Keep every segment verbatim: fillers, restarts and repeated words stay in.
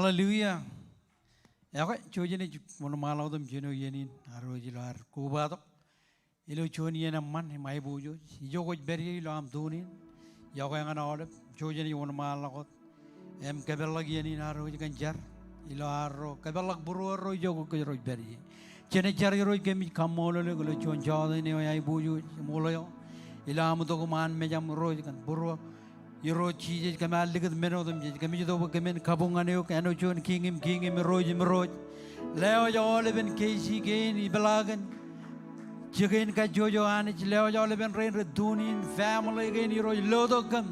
Hallelujah. Ekwe, jouj im wōnṃaanḷọk wōt im jino iien in ad wōj ilo ad kobatok ilo juon iien eṃṃan im aiboojoj. Ijo kwōj pād ie ilo aṃ tune in, iọkwe ñan aolep. Jouj im wōnṃaanḷọk wōt im kōpeḷḷọk iien in ad wōj kōn jar ilo arro kōpeḷḷọk būruō ro ijo kwōj pād ie. Jen jar Irooj, kōmij kaṃṃoolol eok ilo juon jota in eo aiboojoj im uḷeḷ eo ilo aṃ itok iṃaan mejaṃ Irooj kōn būruō. Irooj Jisōs, kōm ar likūt men otemjej. Kōmij itok bwe kōmin kabuñ ñan eok, āinwōt juon Kiiñ in kiiñ im Irooj in irooj. Lewōj aolepen K C kein, ipeḷaakin jikin kajjojo Anij. Lewōj aolepen rein rej tune in, family kein Irooj, lotok kōm.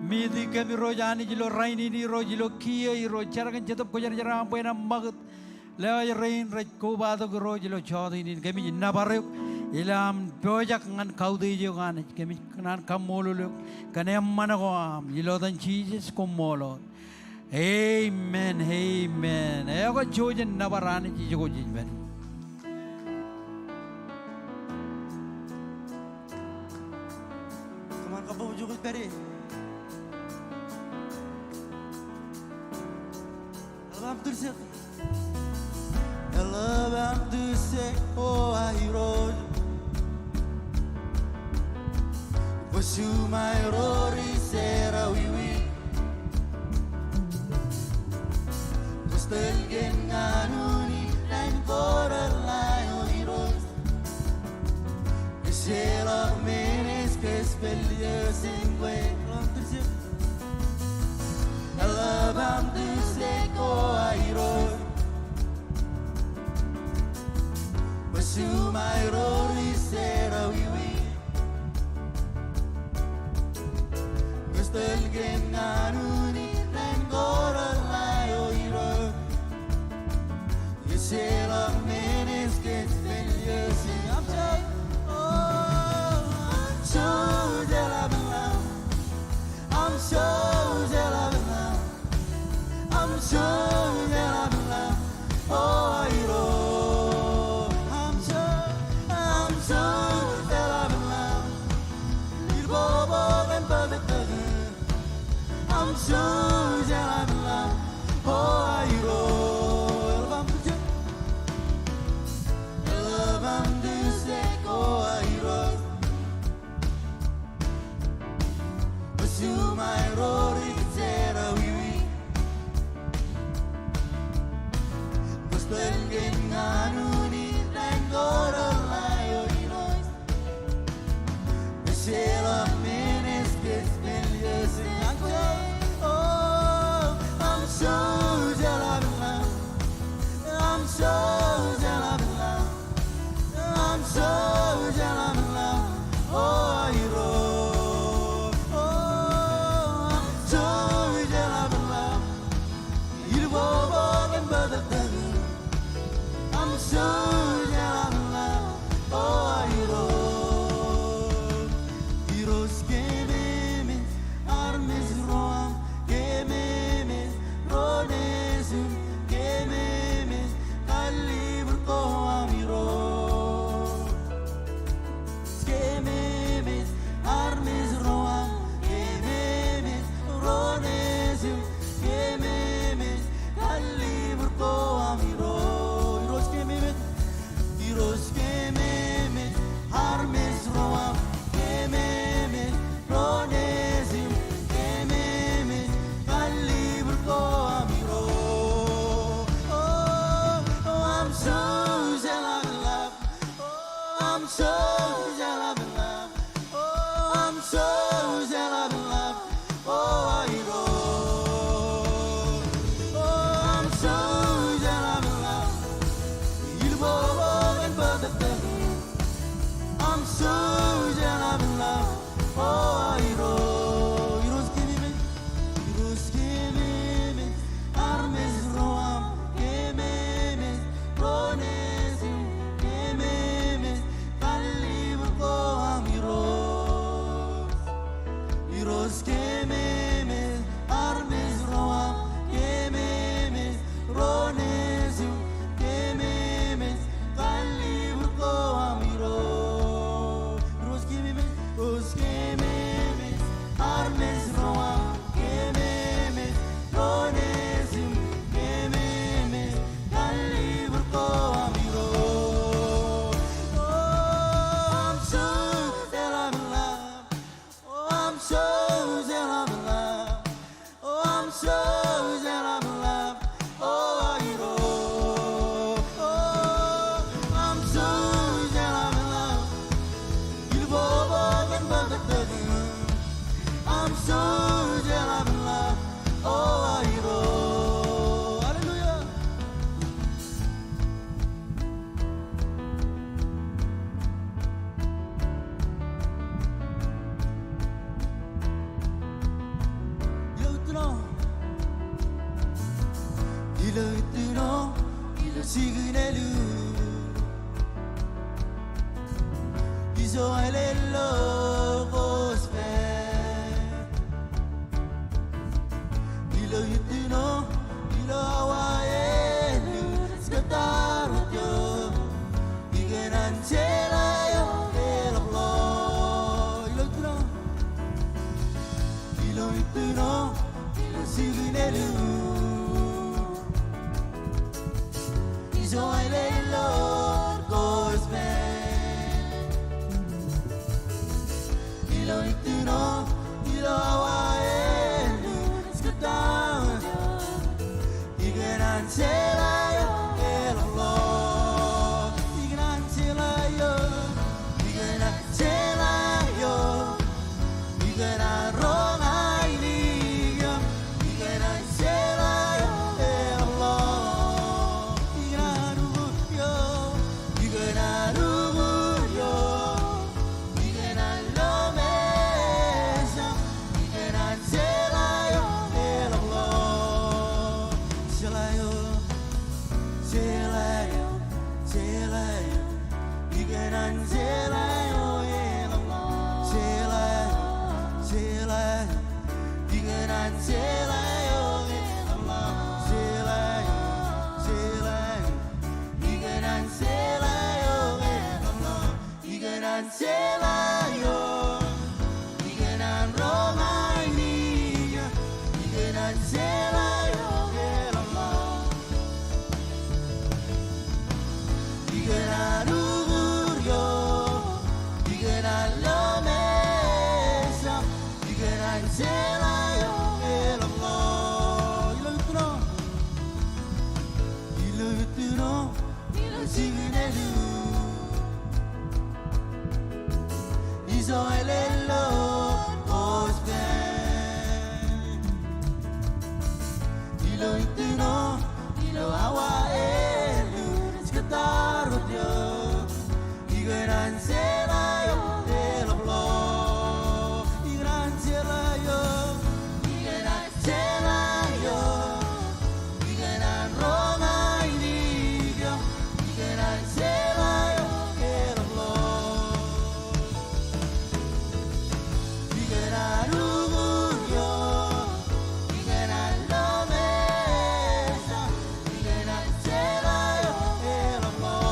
Meet kōm Irooj Anij ilo rainin Irooj, ilo kiiō Irooj, jar kōn Jetōb Kwōjarjar aṃ bwe en ṃakūt. Lewōj rein rej kobatok Irooj ilo jota in, kōmij nōbar eok ilo aṃ pojak ñan kautiej eok Anij. Kōmij kōṇaan kaṃṃoolol eok kōn eṃṃan ko aṃ, ilo etan Jisōs, koṃṃool wōt. Amen, amen. Ekwe, jouj im nōbar Anij ijo kwōj pād ie. Kōṃṃan kabbokbok ijo kwōj pād ie. Eḷap aṃ tūsek. Eḷap aṃ tūsek, O Irooj. Bwe juṃae ro ri jerọwiwi. Bwe tōl kōm ñan unin ḷain kōrā ḷeo Irooj. Ejjeḷọk men ej kōjepel iiō jān kwe. Eḷap aṃ tūsek, O Irooj. Bwe juṃae ro ri jerọwiwi. Bwe tōl kōm ñan unin ḷain kōrā ḷeo Irooj. Ejjeḷọk men ej kōjepel iiō jān. Aṃ jouj, O, aṃ jouj eḷap im ḷap. Aṃ jouj eḷap im ḷap. Aṃ jouj eḷap im ḷap. O Irooj. Aṃ jouj, aṃ jouj eḷap im ḷap. Ilbobok en bōtōktōk. Aṃ jouj eḷap im ḷap. O Irooj. Eḷap aṃ tūsek. Eḷap aṃ tūsek, O Irooj. Bwe juṃae ro ri jerọwiwi. Bwe tōl kōm ñan unin ḷain kōrā ḷeo Irooj. Ejjeḷọk men ej kōjepel iiō jān. O, aṃ jouj eḷap im ḷap. Aṃ jouj eḷap im ḷap. Aṃ jouj eḷap im ḷap. O Irooj. O, aṃ jouj eḷap im ḷap. Ilbobok en bōtōktōk. Aṃ jouj eḷap im ḷap. O Irooj. Irooj kememej armej ro aṃ, kememej ro nejūṃ, kememej kallibur ko aṃ Irooj. Kememej armej ro aṃ, kememej ro nejūṃ, kememej kallibur ko aṃ Irooj. Irooj kememej, Irooj kememej armej ro aṃ, kememej ro nejūṃ, kememej kallibur ko aṃ Irooj. O, o, aṃ jouj eḷap im ḷap. Aṃ jouj eḷap im ḷap. Aṃ jouj eḷap im ḷap. O Irooj. Aṃ jouj eḷap im ḷap. Ilbobok en bōtōktōk. Aṃ jouj eḷap im ḷap. O Irooj. Irooj kememej. Irooj kememej armej ro aṃ, kememej ro nejūṃ, kememej kallibur ko Ilo ālikin ḷọk kōspel, ilo ittino, ilo awa ālikin, ij kōttar wōt eok ikōṇaan jeḷā eok eḷapḷọk. Ilo ittino, ilo ittino, ilo jikin ālikin, ijo ālikin ḷọk kōspel, ilo ittino, ilo awa ālikin, ij kōttar wōt eok ikōṇaan jeḷā eok eḷapḷọk. Ikōṇaan jeḷā eok, ikōṇaan jeḷā eok, ikōṇaan roñ ainikien, ikōṇaan jeḷā eok eḷapḷọk. Ikōṇaan uñūr eok, ikōṇaan uñūr eok, ikōṇaan ḷōmṇak, ikōṇaan jeḷā eok eḷapḷọk. Jeḷā eok, jeḷā eok, jeḷā eok, ikōṇaan jeḷā eok eḷapḷọk. Jeḷā eok, jeḷā eok, ikōṇaan jeḷā eok eḷapḷọk. Jeḷā eok, jeḷā eok, ikōṇaan jeḷā eok eḷapḷọk. Ikōṇaan jeḷā eok, ikōṇaan roñ ainikien, ikōṇaan jeḷā eok eḷapḷọk. Ikōṇaan uñūr eok, ikōṇaan ḷōmṇak, ikōṇaan jeḷā eok eḷapḷọk. Ilo ittino, ilo ittino, ilo jikin ālikin, ijo ālikin ḷọk kōspel, ilo ittino, ilo awa ālikin, ij kōttar wōt eok ikōṇaan jeḷā eok eḷapḷọk. Ikōṇaan jeḷā eok, ikōṇaan jeḷā eok, ikōṇaan roñ ainikien, ikōṇaan jeḷā eok eḷapḷọk. Ikōṇaan uñūr eok, ikōṇaan ḷōmṇak, ikōṇaan jeḷā eok eḷapḷọk.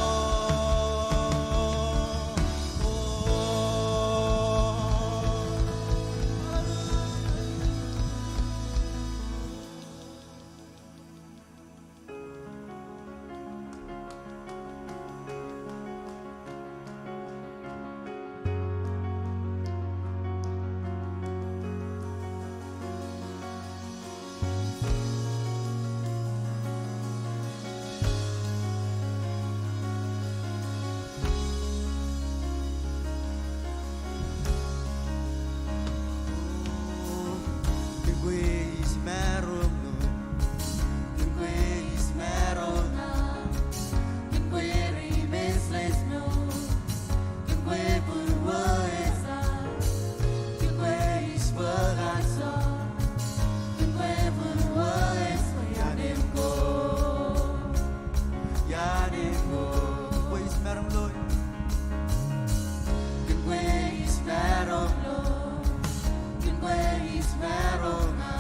Kōn kwe ij maroñ ṇo, kōn kwe ij maroñ ṇa, kōn kwe ri mesles ṇo, kōn kwe būruō ej ja, kōn kwe ij bōk answer, kōn kwe būruō ej ja, ianen ko, ianen ko. Kwe ij maroñ ḷọk, kōn kwe ij maroñ ḷọk, kōn kwe ij maroñ ṇa,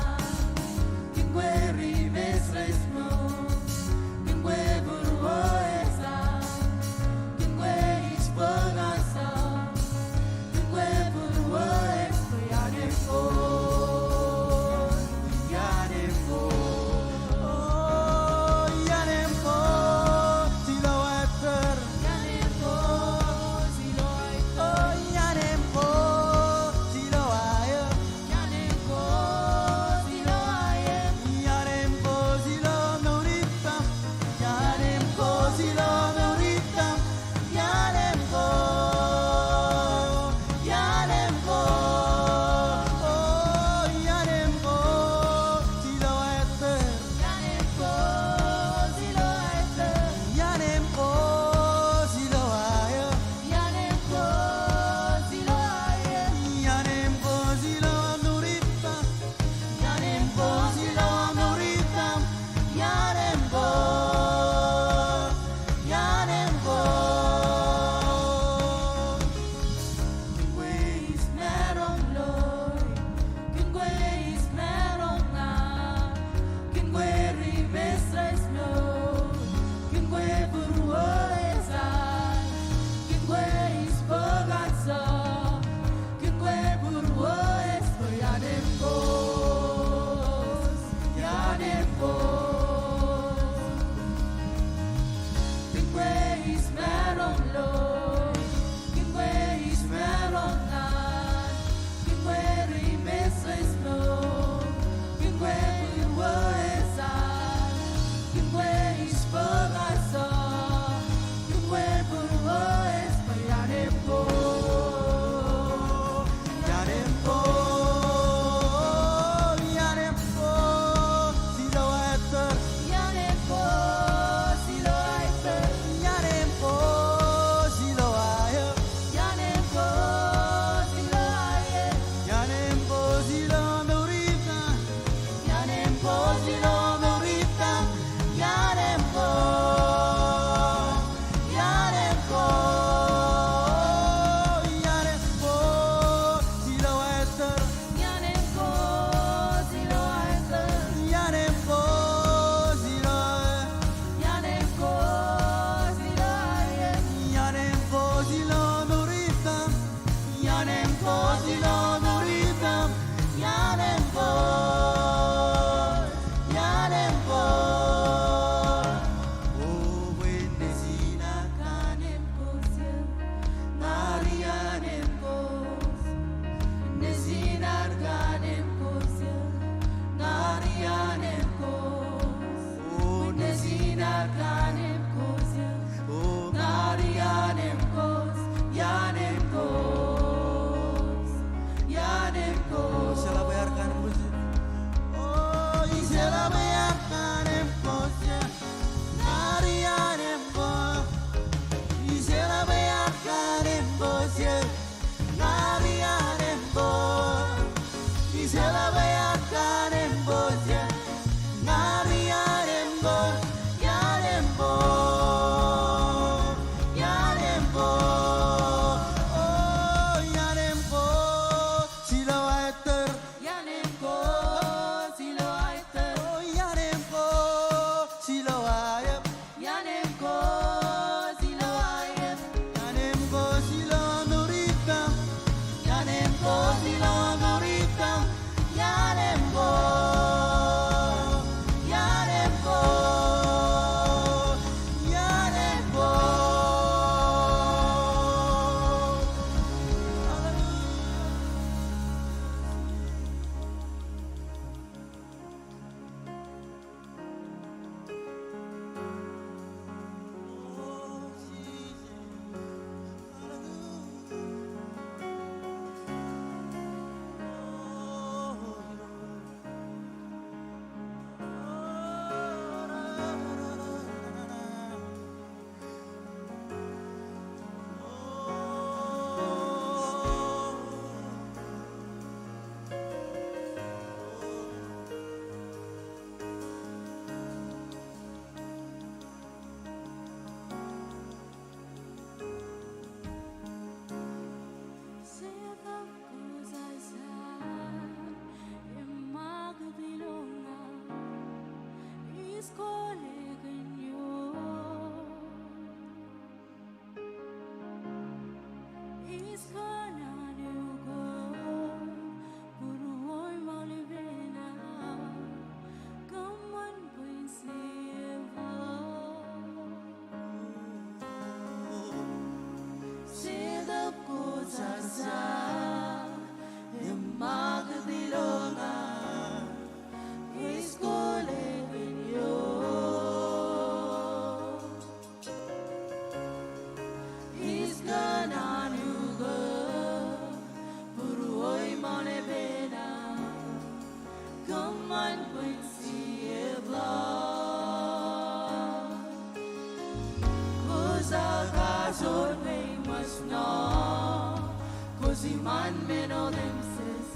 Iṃaan men otemjej,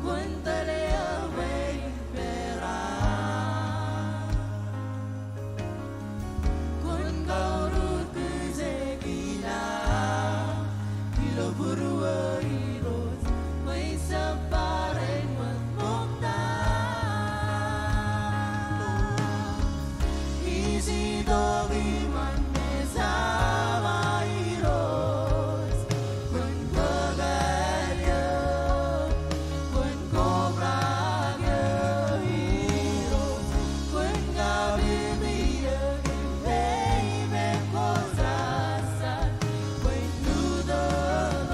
kwōn tōl eō bwe in peran. Kwōn kaurur kijeek ilo būruō Irooj, bwe in jab bar eṃṃan ṃokta. Ij itok iṃaan Mejama Irooj, kwōn kōkāāl eō, kwōn kobrak eō Irooj, kwōn kapipier kōn peiṃ ko jejjet, kwōn tutok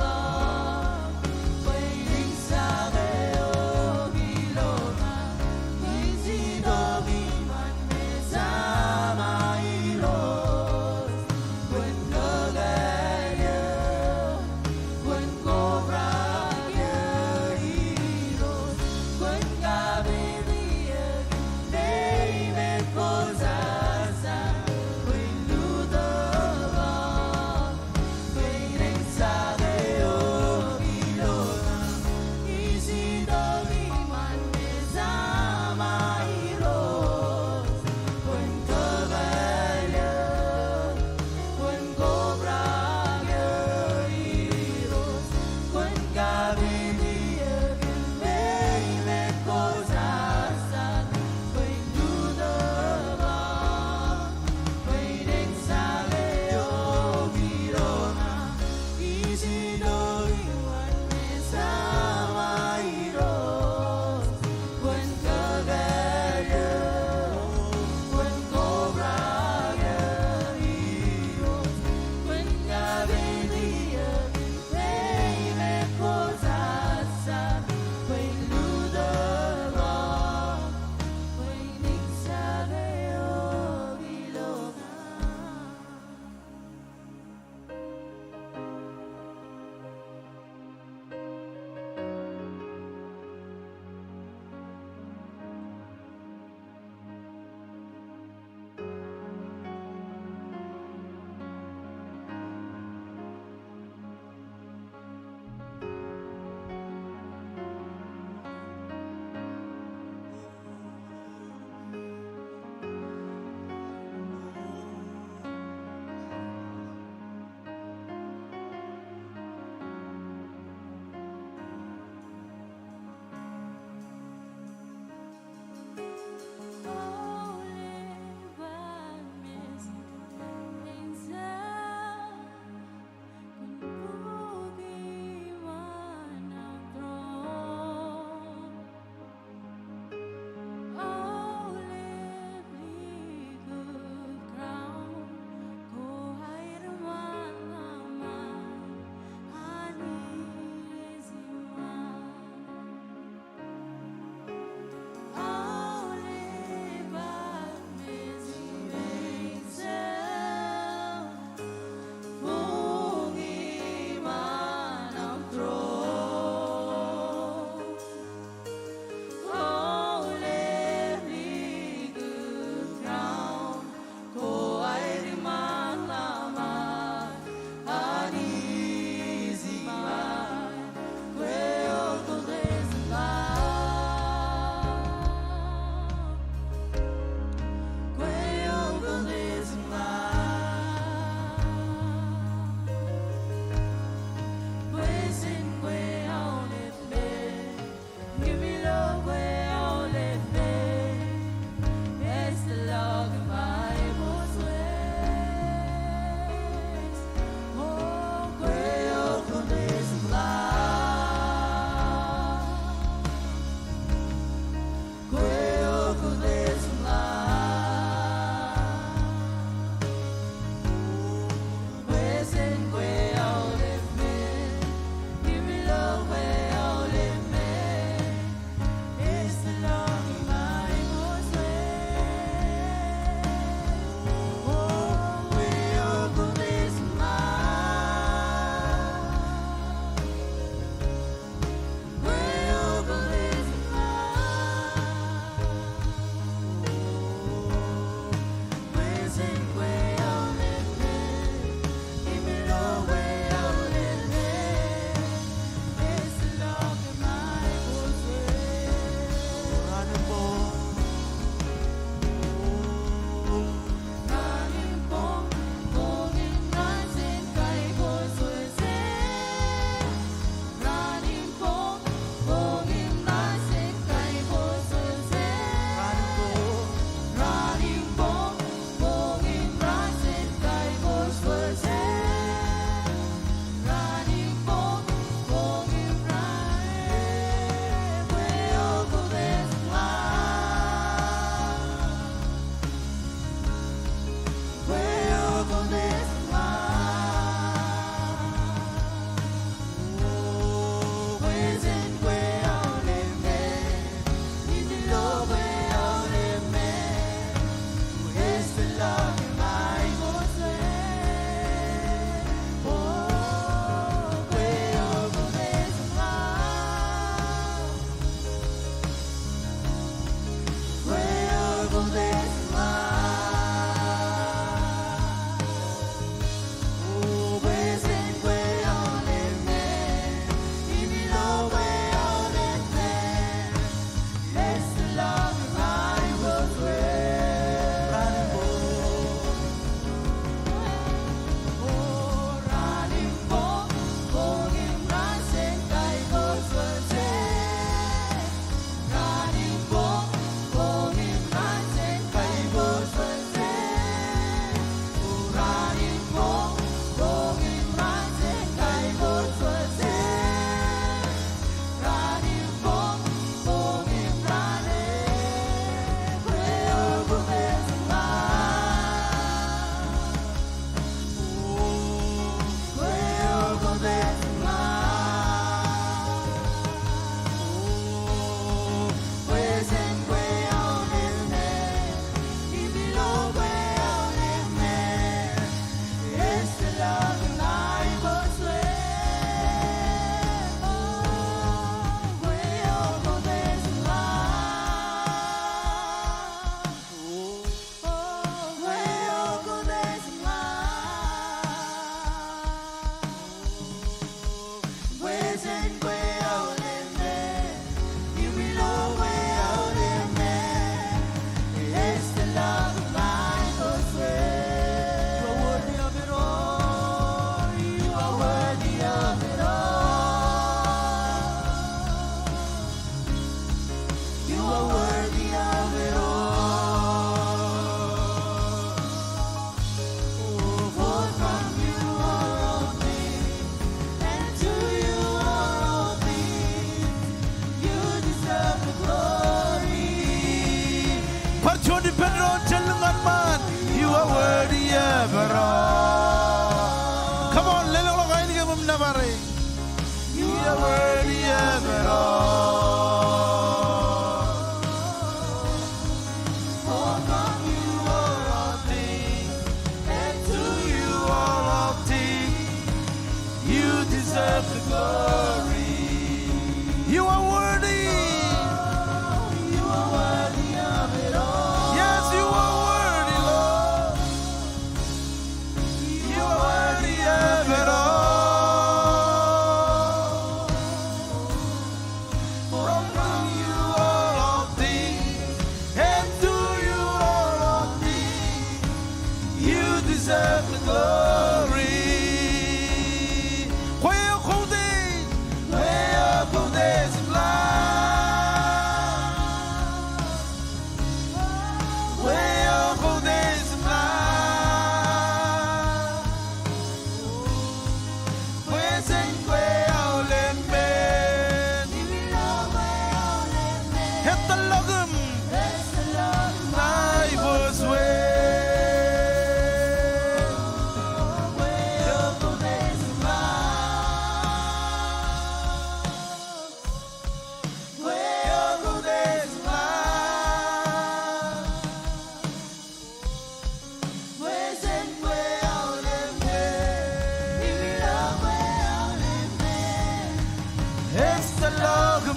You are worthy of it all. You are worthy of it all. Oh, for from you are all things, and to you are all things. You deserve the glory. Bar juon ippān doon jān lōñ ñan ṃaan. You are worthy of it all. Come on, lelōñḷọk ainikien im nōbar e. You are worthy of it all. For from you are all things, and to you are all things. You deserve the glory. You are worthy. You are worthy of it all. Yes, you are worthy, Lord. You are worthy of it all. For from you are all things, and to you are all things. You deserve the glory. Kwe eo koutiej. Kwe eo koutiej im ḷap. Kwe eo koutiej im ḷap. Kwe jen kwe aolepān. Etōllọk im.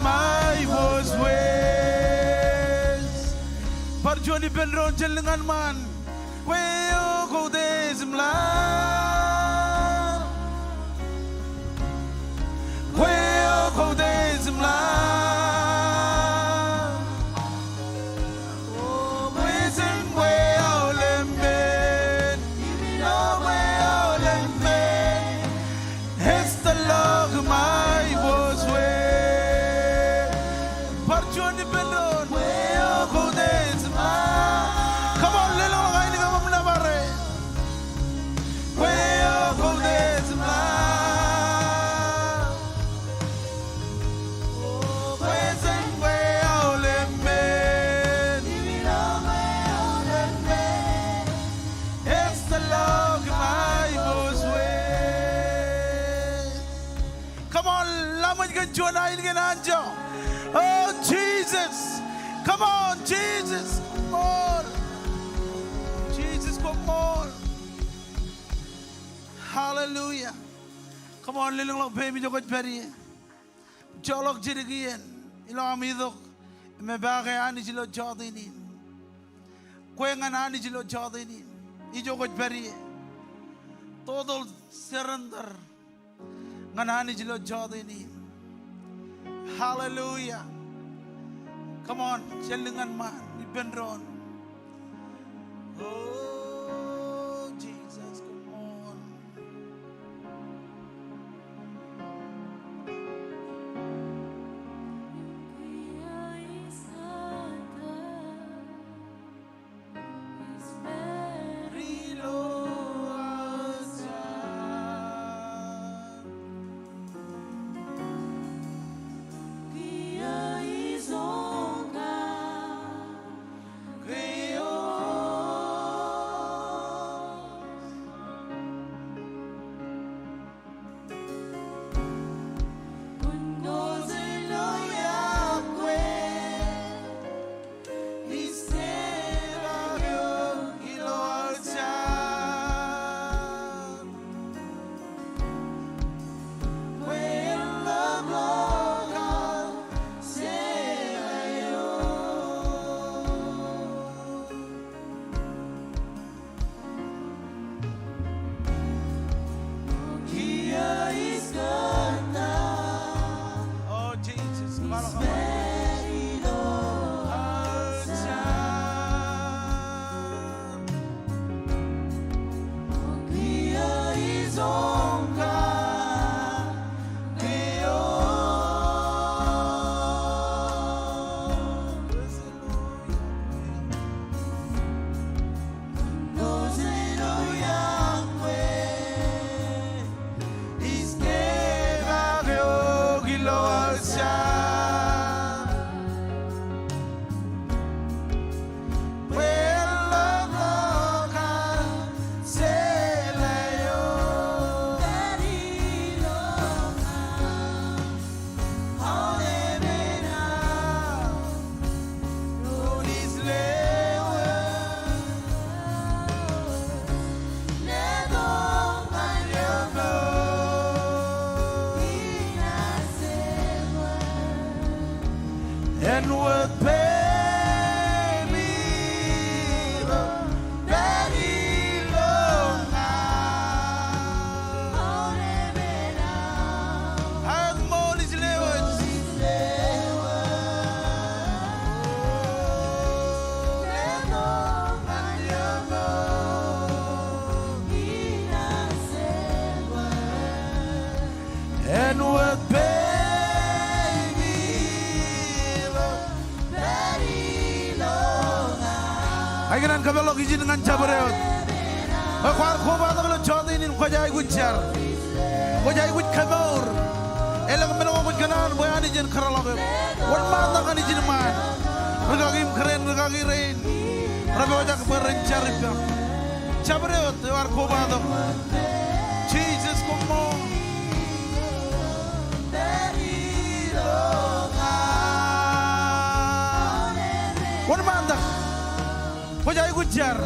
Aiboojoj. Bar juon ippān doon jān lōñ ñan ṃaan. Kwe eo koutiej im ḷap. Kwe eo koutiej im ḷap. O kwe jen kwe aolepān. Bar juon ippān doon. Come on, lelōñḷọk ainikien im nōbar e. Come on, laṃōj kōn juon ainikien anjọ. Oh, Jesus. Come on, Jesus. Koṃṃool. Jesus, koṃṃool. Hallelujah. Come on, lelōñḷọk peiṃ ijo kwōj pād ie. Joḷọk jidik iien ilo aṃ itok im epaake Anij ilo jọteen in. Kwe ñan Anij ilo jọteen in. Ijo kwōj pād ie. Total surrender ñan Anij ilo jọteen in. Hallelujah. Come on, jān lōñ ñan ṃaan, ippān doon. Oh, Jesus, come on. Ikōṇaan kōpeḷḷọk ijin ñan jabdewōt. Kwaar kobatok ilo jọteen in kwōj aikuj jar. Kwōj aikuj kemour. Elōñ men ko kwōj kōṇaan bwe Anij en kōtḷọk eok. Wōnṃaantak ñan ijin ṃaan. Rikaki im kōrā in, rikaki rein. Rej pojak bwe ren jar ippaṃ. Jabdewōt eo ear kobatok. Jisōs koṃṃool. Wōnṃaantak. Kwōj aikuj jar.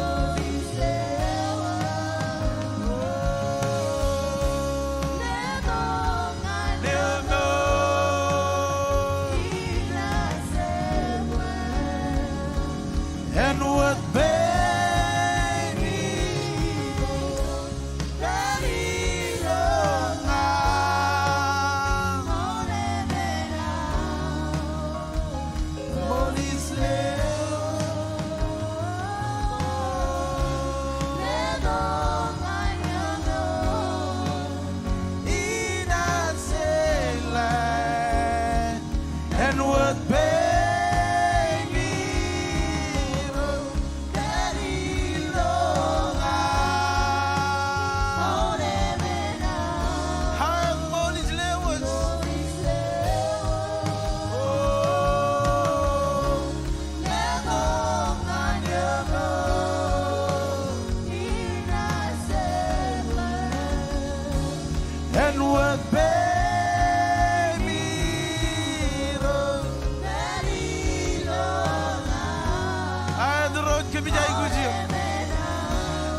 Irooj, kōmij aikuj eok.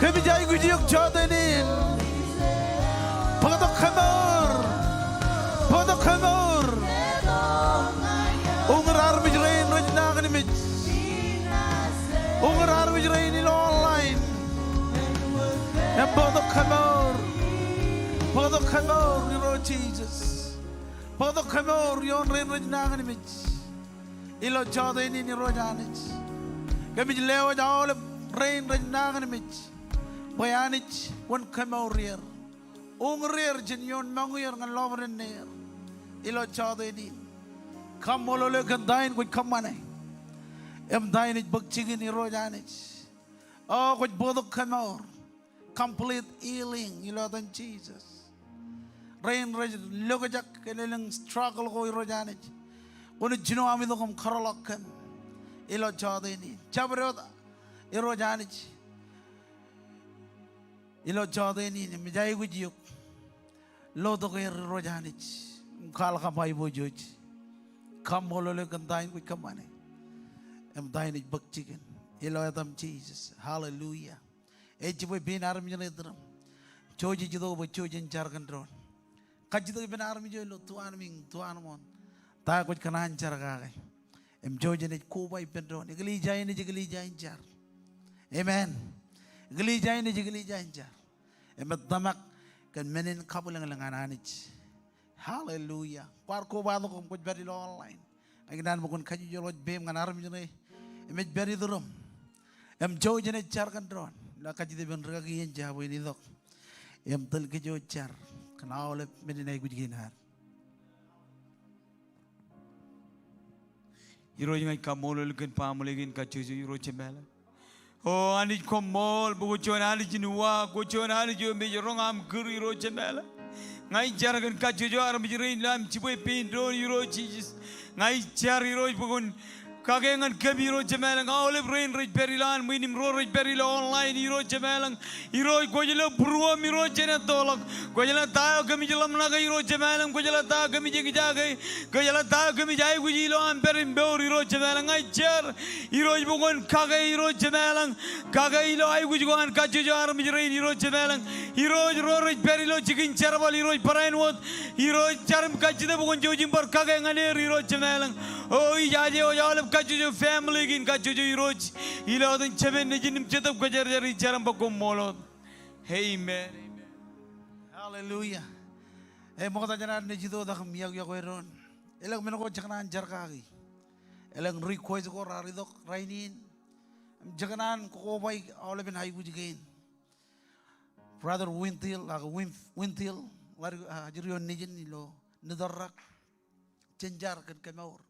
Kōmij aikuj eok jọteen in. Bōktok kemour. Bōktok kemour. Uñūr armej rein rej nañinmej. Uñūr armej rein ilo online. Im bōktok kemour. Bōktok kemour Irooj Jisōs. Bōktok kemour ioon rein rej nañinmej. Ilo jọteen in Irooj Anij. Kōmij lewōj aolep rein rej nañinmej. Bwe Anij wōn kemour er. Uñūr er jān ioon ṃōñā er ñan lọpiden er. Ilo jọteen in. Kaṃṃoolol eok kōn ta in kwōj kōṃṃane. Im ta in ej bōk jikin Irooj Anij. O kwōj bōktok kemour. Complete healing ilo etan Jisōs. Rein rej lokjak elōñ struggle ko Irooj Anij. Kwōnaaj jino am itok im kōtḷọk kōm. Ilo jọteen in. Jabdewōt Irooj Anij. Ilo jọteen in, im ej aikuj eok. Lotok er Irooj Anij. Im kwaḷọk am aiboojoj. Kaṃṃoolol eok kōn ta in kwōj kōṃṃane. Im ta in ej bōk jikin. Ilo etaṃ Jisōs. Hallelujah. Ej jibwe pein armej ṇe itūrūṃ. Jouj ej itok bwe jouj en jar kōn doon. Kajjitōk ippān armej eo ilo tuanmiiñ, tuanmooṇ. Ta kwōj kōṇaan jar kake. Im jouj enaaj koba ippān doon. Eklejia in ej eklejia in jar. Amen. Eklejia in ej eklejia in jar. Im ej tōmak kōn men in kabwilōñlōñ an Anij. Hallelujah. Kwaar kobatok im kwōj pād ilo online. Ikōṇaan bwe kwōn kajjojo ḷọk peiṃ ñan armej ṇe im ej pād itūrūṃ. Im jouj enaaj jar kōn doon. Ilo kajjitōk ippān rikaki eṇ jabwe en itok im tōl kōj jar kōn aolep men in aikuj kein ad. Irooj, ña ij kaṃṃoolol eok kōn baaṃle kein kajjojo, Irooj Jemām. O Anij, koṃṃool bwe kwō juon Anij in uwaak, kwō juon Anij eo im ej roñ aṃ kūr, Irooj Jemām. Ña ij jar kōn kajjojo armej rein ilo am jibwe pein doon Irooj Jisōs. Ña ij jar Irooj bwe kwōn kake ñan kōm Irooj Jemām ilañ. Aolep rein rej pād ilo an ṃwiin im ro rej pād ilo online Irooj Jemām ilañ. Irooj kwōj lo būruōm Irooj jān ettoḷọk. Kwōj lo ta eo kōmij ḷōmṇake Irooj Jemām ilañ. Kwōj lo ta eo kōmij eñjake. Kwōj lo ta eo kōmij aikuj ilo am pād im mour Irooj Jemām ilañ. Ña ij jar Irooj bwe kwōn kake Irooj Jemām ilañ. Kake ilo aikuj ko an kajjojo armej rein Irooj Jemām ilañ. Irooj ro rej pād ilo jikin jerbal Irooj barāinwōt. Irooj jar im kajjitōk bwe kwōn jouj im bar kake ñan er Irooj Jemām ilañ. O ij aje wōj aolep kajjojo family kein kajjojo Irooj. Ilo etan Jemān Nejin im Jetōb Kwōjarjar ij jar im ba koṃṃool wōt. Amen. Hallelujah. E ṃokta jān ad naaj itoitak im iọkiọkwe doon. Elōñ men ko jekōṇaan jar kaki. Elōñ request ko raar itok rainin. Im jekōṇaan kobaik aolepen aikuj kein. Brother Wintil, ak Win-, Wintil, ḷadik, ah, ajri eo nejin ilo Nitōrrak. Jen jar kōn kemour.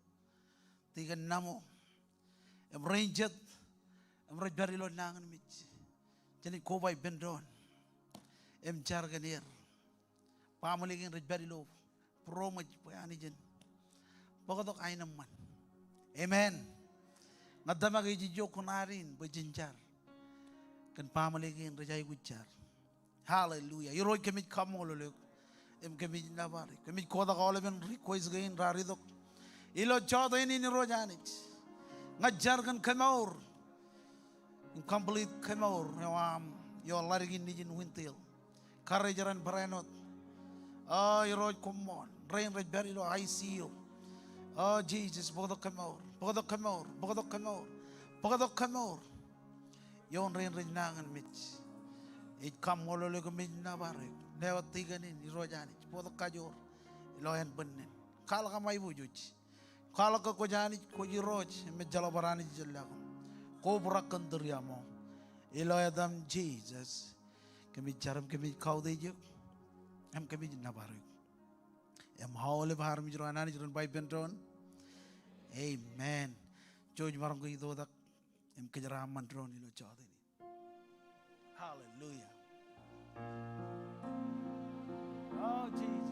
Tikōn Namo. Im rein jet. Im rej pād ilo nañinmej. Jen koba ippān doon. Im jar kōn er. Baaṃle kein rej pād ilo būroṃōj bwe Anij en bōktok aenōṃṃan. Amen. Ña tōmak ej ijo kuṇaad in bwe jen jar kōn baaṃle kein rej aikuj jar. Hallelujah. Irooj kōmij kaṃṃoolol eok. Im kōmij nōbar eok. Kōmij kotak aolepen request kein raar itok ilo jota in Irooj Anij. Ña ij jar kōn kemour. Im complete kemour eo aṃ eo ḷadik in nejin Wintil. Karijeran barāinwōt. O Irooj koṃṃool. Rein rej pād ilo I C U. O Jisōs, bōktok kemour. Bōktok kemour. Bōktok kemour. Bōktok kemour. Ioon rein rej nañinmej. Ij kaṃṃoolol eok im ij nōbar eok. Ṇe wōt tikōn in Irooj Anij. Bōktok kajoor. Ilo ānbwinnin. Kwaḷọk aṃ aiboojoj. Kwaḷọk ke kwōj Anij, kwōj Irooj, im ejjeḷọk bar Anij ijellọkun. Kobrak kōn tūriaṃo. Ilo etaṃ Jisōs. Kōmij jar im kōmij kautiej eok. Im kōmij nōbar eok. Im aolep armej ro an Anij ren ba ippān doon. Amen. Jouj maroñ ke itoitak. Im kōjeraaṃṃan doon ilo jota in. Hallelujah. Oh, Jesus.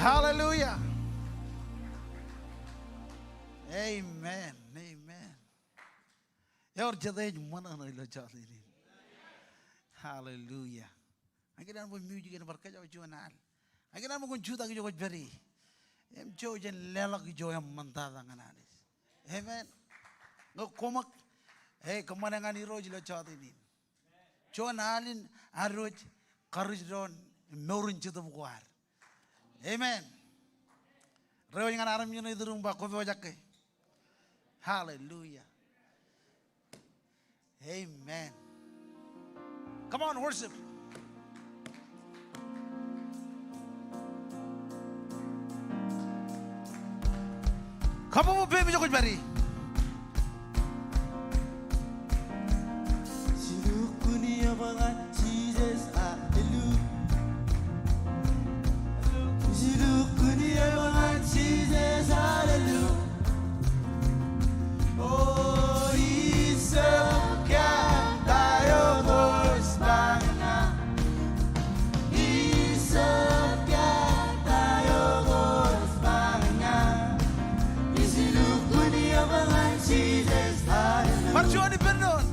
Hallelujah. Amen. Amen. Ewōr jet ej ṃōṇōṇō ilo jota in. Hallelujah. Ña ikōṇaan bwe music in bar kōjro juon al. Ak inaan ṃōk in jutak ijo kwōj pād ie im jouj im leḷọk ijo eṃṃantata ñan Anij. Amen. Ñe koṃ ak, e, kōṃṃane ñan Irooj ilo jọteen in. Juon alen ad wōj karuj doon mour in Jetōb ko ad. Amen. Rej wōj ñan armej ṇe iturūṃ ba kwō pojak ke. Hallelujah. Amen. Come on, worship. Come on, baby, ijo kwōj pād ie. Ij lukkuun eṃṃan Jisōs, hallelujah. Ij lukkuun eṃṃan Jisōs, hallelujah. O, ij jab kōttar eo kōj ba ñan ña. Ij jab kōttar eo kōj ba ñan ña. Ij lukkuun eṃṃan Jisōs, hallelujah. Bar juon ippān doon.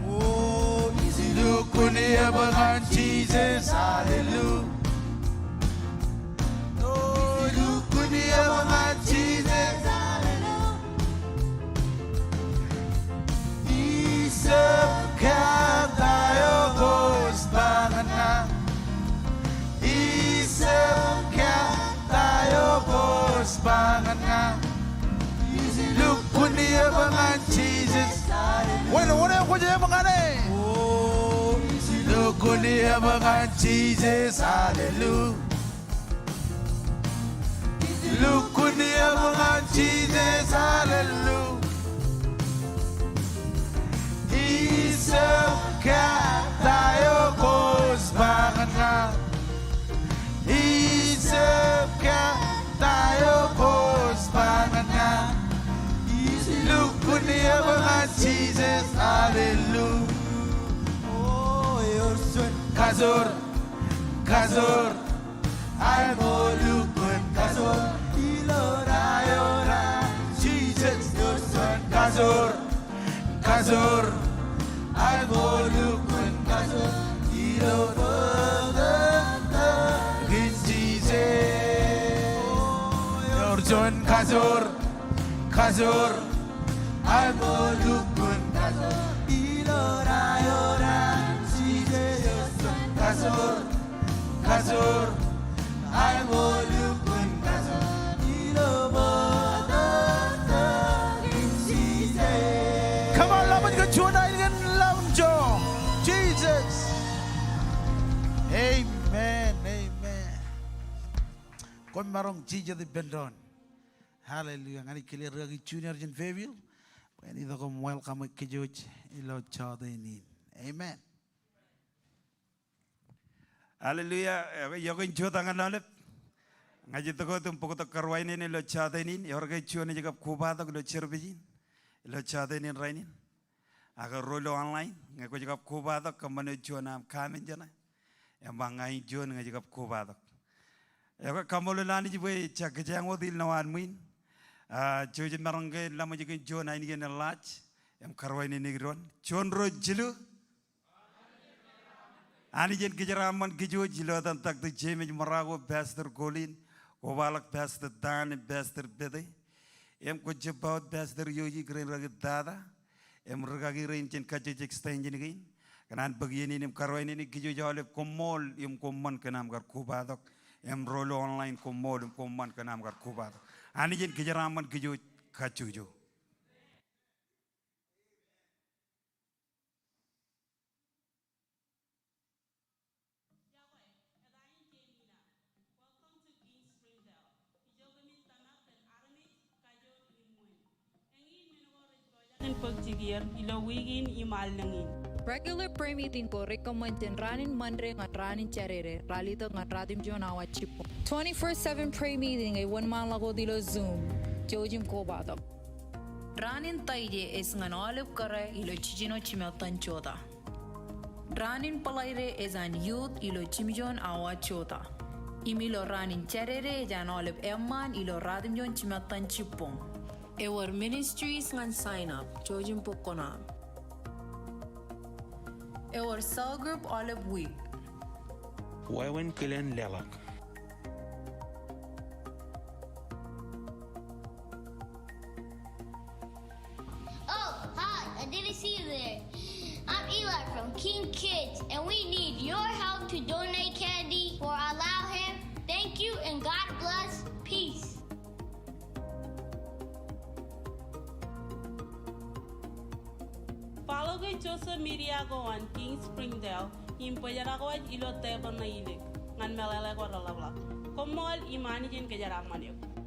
O, ij lukkuun eṃṃan Jisōs, hallelujah. O, ij lukkuun eṃṃan Jisōs, hallelujah. Ij jab kōttar eo kōj ba ñan ña. Ij jab kōttar eo kōj ba ñan ña. Ij lukkuun eṃṃan Jisōs. Wōn, wōn eo kwōj eṃṃan ñan e? O, ij lukkuun eṃṃan Jisōs, hallelujah. Ij lukkuun eṃṃan Jisōs, hallelujah. Ij jab kōttar eo kōj ba ñan ña. Ij jab kōttar eo kōj ba ñan ña. Ij lukkuun eṃṃan Jisōs, hallelujah. O, ewōr juon kajoor, kajoor. Aolep lukkuun kajoor ilo ro eo an Jisōs. Ewōr juon kajoor, kajoor. Aolep lukkuun kajoor ilo bōktok in Jisōs. Ewōr juon kajoor, kajoor. Aolep lukkuun kajoor ilo ro eo an Jisōs. Kajoor, kajoor. Aolep lukkuun kajoor ilo bōktok in Jisōs. Come on, ḷōmṇak kōn juon aelōñ in ḷōmṇak ijo. Jisōs. Amen, amen. Koṃ maroñ jijet ippān doon. Hallelujah. Ña ij kile rikaki Junior jān Fayetteville bwe en itok im welcome kōj ilo jọteen in. Amen. Hallelujah. Eo, eo, eo, kōn jutak ñan aolep. Ña ij itok wōt im bōktok karuwainene ilo jọteen in. Ewōr ke juon ej kab kobatok ilo service in, ilo jọteen in rainin? Ak ro ilo online, ñe kwōj kab kobatok, kōṃṃane juon aṃ comment jeṇe im ba ña in juon ñe ij kab kobatok. Eo, kaṃṃoolol Anij bwe ij jab kōjeañ wōt ilo ṇa wōt ṃwiin. A, jouj im maroñ ke ḷōmṇak kōn juon ainikien eḷḷaaj im karuwainene doon. Juon, ruo, jilu. Anij en kōjeraaṃṃan kōj wōj ilo etan Doctor James Morocco, Pastor Colin, kobaḷọk Pastor Dan im Pastor Pete. Im kwō jab ba wōt Pastor Yoji kōn rikaki tata im rikaki rein jān Kajjitōk extension kein. Kōn an bōk iien in im karuwainene kōj wōj aolep, koṃṃool im koṃṃan kōn aṃ kar kobatok im ro ilo online, koṃṃool im koṃṃan kōn aṃ kar kobatok. Anij en kōjeraaṃṃan kōj wōj kajjojo. Regular prayer meeting ko rej kōṃṃan jān raan in Monday ñan raan in Jādede, ralitōk ñan ratimjuon awa jibboñ. Twenty-four seven prayer meeting ej wōnṃaanḷọk wōt ilo Zoom. Jouj im kobatok. Raan in Taije ej ñan aolep kōrā ilo jiljino jimettan jota. Raan in Bōḷaide ej an youth ilo jimjuon awa jota. Im ilo raan in Jādede ej an aolep eṃṃaan ilo ratimjuon jimettan jibboñ. Ewōr ministries ñan sign up, jouj im bōk kuṇaaṃ. Ewōr cell group aolep wiik. Wāween kilen leḷọk. from King Kids, and we need your help to donate candy for Allow Him. Thank you and God bless. Peace. Follow ke social media ko an King Springdale im bōjrak wōj ilo tepel ṇe ilik ñan meḷeḷe ko reḷapḷọk. Koṃṃool im Anij en kōjeraaṃṃan eok.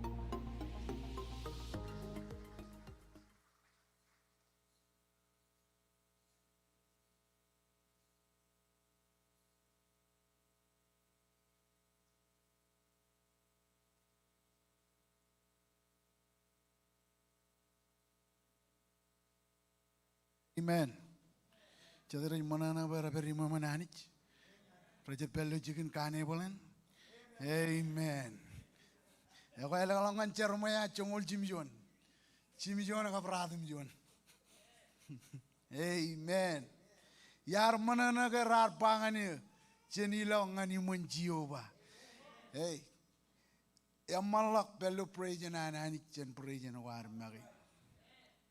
Amen. Jet rej ṃōṇōṇō bwe rej pād iṃōṃan Anij. Rej pād ilo jikin kanebōḷ in. Amen. Ekwe, elōkḷọk ñan Jeremaia joñoul jimjuon. Jimjuon kab ratimjuon. Amen. Iar ṃōṇōṇō ke raar ba ñan eō, jen ilọk ñan iṃōn Jeova. Hey. Eṃṃanḷọk pād ilo praise in an Anij jān praise in ko ad make.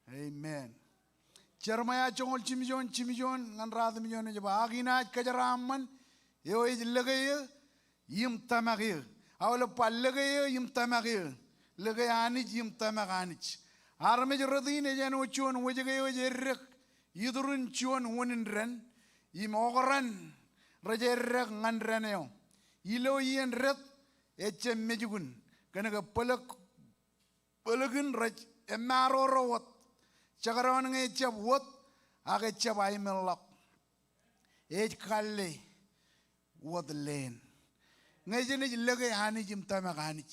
Amen. Jeremaia joñoul jimjuon, jimjuon ñan ratimjuon ej ba, ak inaaj kōjeraaṃṃan eo ej lōke eō im tōmak eō. Aolep ba lōke eō im tōmak eō. Lōke Anij im tōmak Anij. Armej rot in ej āinwōt juon wōjke eo ej eddek iturin juon unin dān im okran rej eddek ñan dān eo. Ilo iien death ejjab mejukun kōnke bōlōk bōlōkin rej emaroro wōt. Jekdọọn ñe ejjab wōt, ak ejjab aemeḷḷọk. Ej kalle wōt leen. Ñe jenaaj lōke Anij im tōmak Anij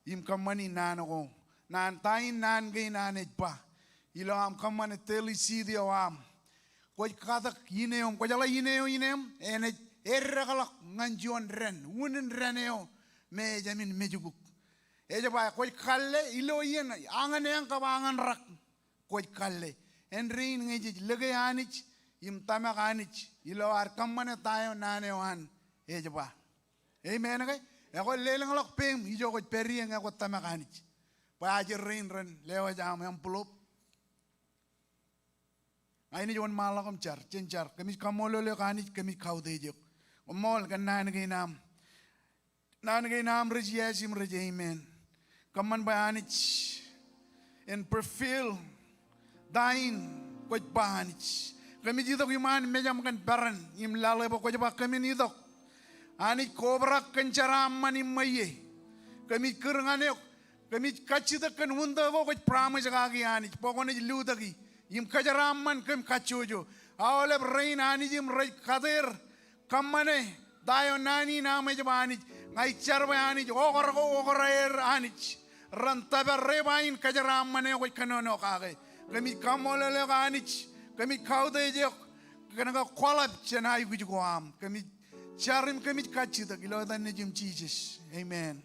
im kōṃṃani naan ko, naan ta in naan kein an ej ba ilo aṃ kōṃṃane daily seed eo aṃ. Kwōj katōk ine eo, kwōjeḷā ine eo ineeṃ, enaaj eddekḷọk ñan juon dān, unin dān eo me ejāmin mejukuk. Ej ba kwōj kalle ilo iien añōneañ kab añōnrak. Kwōj kalle. Āindein ñe jej lōke Anij im tōmak Anij ilo ad kōṃṃane ta eo naan eo an ej ba. Amen ke? Ekwe lelōñḷọk peiṃ ijo kwōj pād ie ñe kwōj tōmak Anij. Bwe ajri rein ren lewōj aṃ envelope. Inaaj wōnṃaanḷọk im jar, jen jar. Kōmij kaṃṃoolol eok Anij, kōmij kautiej eok. Koṃṃool kōn naan kein aṃ. Naan kein aṃ rej yes im rej amen. Kōṃṃan bwe Anij en fulfill ta in kwōj ba Anij. Kōmij itok iṃaan mejaṃ kōn peran im laḷ e bwe kwōj ba kōmin itok. Anij kobrak kōn jeraaṃṃan im ṃweiie. Kōmij kūr ñan eok. Kōmij kajjitōk kōn window ko kwōj promise kaki Anij bwe kwōnaaj lutōki im kōjeraaṃṃan kōm kajjojo. Aolep rein Anij im rej kate er kōṃṃane ta eo naan in aṃ ej ba Anij. Ña ij jar bwe Anij okar ko okar er Anij ren tōpar rej ba in kōjeraaṃṃan eo kwōj kōnono kake. Kōmij kaṃṃoolol eok Anij. Kōmij kautiej eok kōn ke kwōḷap jān aikuj ko aṃ. Kōmij jar im kōmij kajjitōk ilo etan Nejiṃ Jisōs. Amen.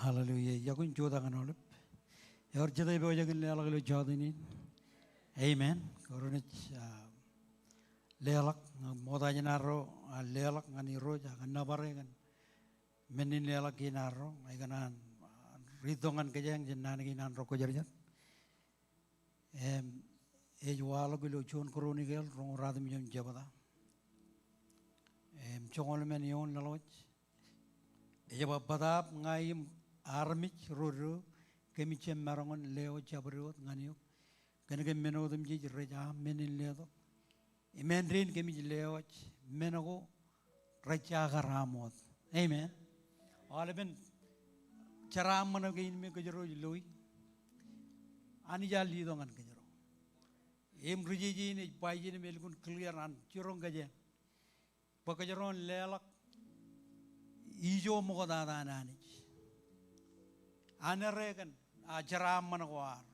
Hallelujah. Iọkwe, jutak ñan aolep. Ewōr jete eo ej pojak in leḷọk ilo jota in. Amen. Kōrā ej, ah, leḷọk, ña ṃokta jān arro, ah, leḷọk ñan Irooj, ak nōbar e kōn men in leḷọk kein arro, ikōṇaan, ah, ri-itok ñan kōjeañ jān naan kein an ro kwōjarjar. Im, ej waḷọk ilo juon Kronikel roñoul ratimjuon jebta. Im, joñoul emān eoon laḷwōj. Ej ba, bōtaab ña im armej ro doō, kōmij jab maroñ in lewōj jabdewōt ñan eok kōn ke men otemjej rej aṃ men in letok. Im āindein kōmij lewōj men ko rejjakar aṃ wōt. Amen. Aolepen jeraaṃṃan kein me kōjro ej loi, Anij ear letok ñan kōjro. Im ri-jeje in ej ba ijin im elukkuun clear an jiroñ kōjeañ bwe kōjro en leḷọk ijo ṃoktata an Anij. An erre kōn, ah, jeraaṃṃan ko ad.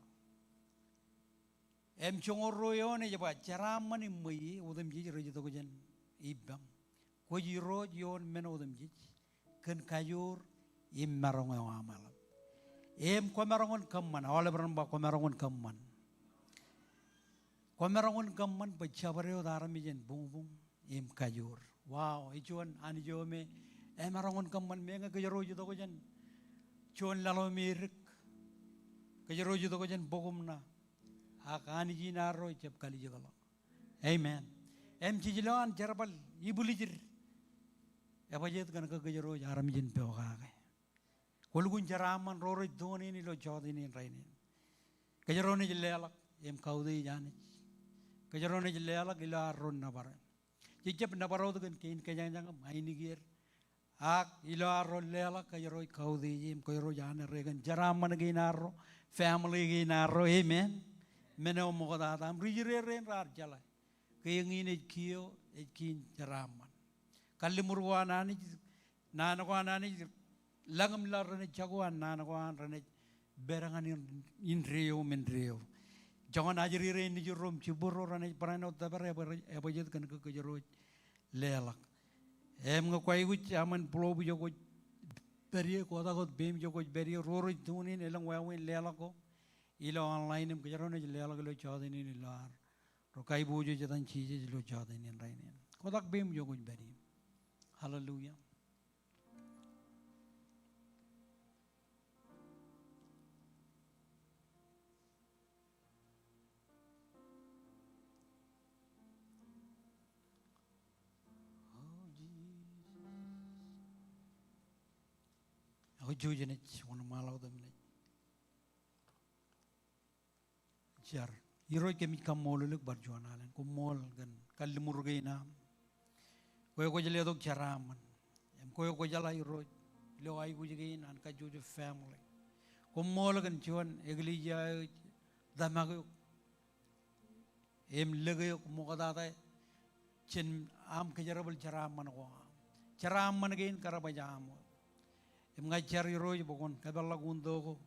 Im joñoul ruo eoon ej ba, jeraaṃṃan im ṃweiie otemjej rej itok jān ippaṃ. Kwōj Irooj ioon men otemjej kōn kajoor im maroñ eo aṃ eḷap. Im kwōmaroñ in kōṃṃan, aolep ren ba kwōmaroñ in kōṃṃan. Kwōmaroñ in kōṃṃan bwe jabdewōt armej en buñbuñ im kajoor. Wow, ej juon Anij eo me emaroñ in kōṃṃan. Meñe kōjro ej itok jān juon laḷ eo me edik, kōjro ej itok jān bukumṇa, ak Anij in arro ejjab kalijekḷọk. Amen. Im jej lo an jerbal ibwiljid, ebajjeet kōn ke kōjro ej armej in pokake. Kwōlukkuun jeraaṃṃan ro rej tune in ilo jota in rainin. Kōjro naaj leḷọk im kautiej Anij. Kōjro naaj leḷọk ilo arro nōbar e. Jej jab nōbar wōt kōn kein kōjañjañ im ainikieer. Ak ilo arro leḷọk kōjro ej kautiej im kōjro ej an erre kōn jeraaṃṃan kein arro, family kein arro, amen. Men eo ṃoktata im ri-Israel rein raar jeḷā ke eñin ej kiiō, ej kiiō in jeraaṃṃan. Kalliṃur ko an Anij, naan ko an Anij, lañ im laḷ renaaj jako an naan ko an renaaj pād ñan indeeo im indeeo. Joñan ajri rein nejid ro im jibwid ro renaaj barāinwōt tōpar e, ebajjeet kōn ke kōjro ej leḷọk. Im ñe kwaikuj aṃ en pulob ijo kwōj pād ie, kotak wōt peiṃ ijo kwōj pād ie, ro rej tune in elōñ wāween leḷọk ko ilo online im kōjro naaj leḷọk ilo jota in ilo ad ro kaiboojoj etan Jisōs ilo jota in rainin. Kotak peiṃ ijo kwōj pād ie. Hallelujah. Ak jouj jen wōnṃaanḷọk wōt im jen jar. Irooj, kōmij kaṃṃoolol eok bar juon alen. Koṃṃool kōn kalliṃur kein aṃ. Kwe kwōj letok jeraaṃṃan. Im kwe kwō jeḷā Irooj ilo aikuj kein an kajjojo family. Koṃṃool kōn juon eklejia eo ej tōmak eok im lōke eok ṃoktata jān aṃ kōjerbal jeraaṃṃan ko aṃ. Jeraaṃṃan kein kar baj aṃ wōt. Im ña ij jar Irooj bwe kwōn kōpeḷḷọk wūntō ko.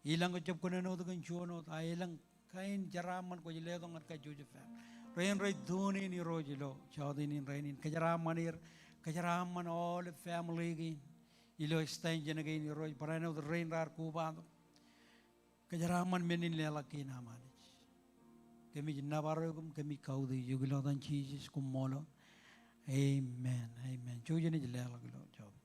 Ilañ kōjjab kōnono wōt kōn juon wōt, a ilañ kain jeraaṃṃan kwōj letok ñan kajjojo family rein rej tune in Irooj ilo jota in rainin. Kōjeraaṃṃan er, kōjeraaṃṃan aolep family kein ilo extension kein Irooj, barāinwōt rein raar kobatok. Kōjeraaṃṃan men in leḷọk kein aṃ Anij. Kōmij nōbar eok im kōmij kautiej eok ilo etan Jisōs, koṃṃool. Amen. Amen. Jouj jen leḷọk ilo jota.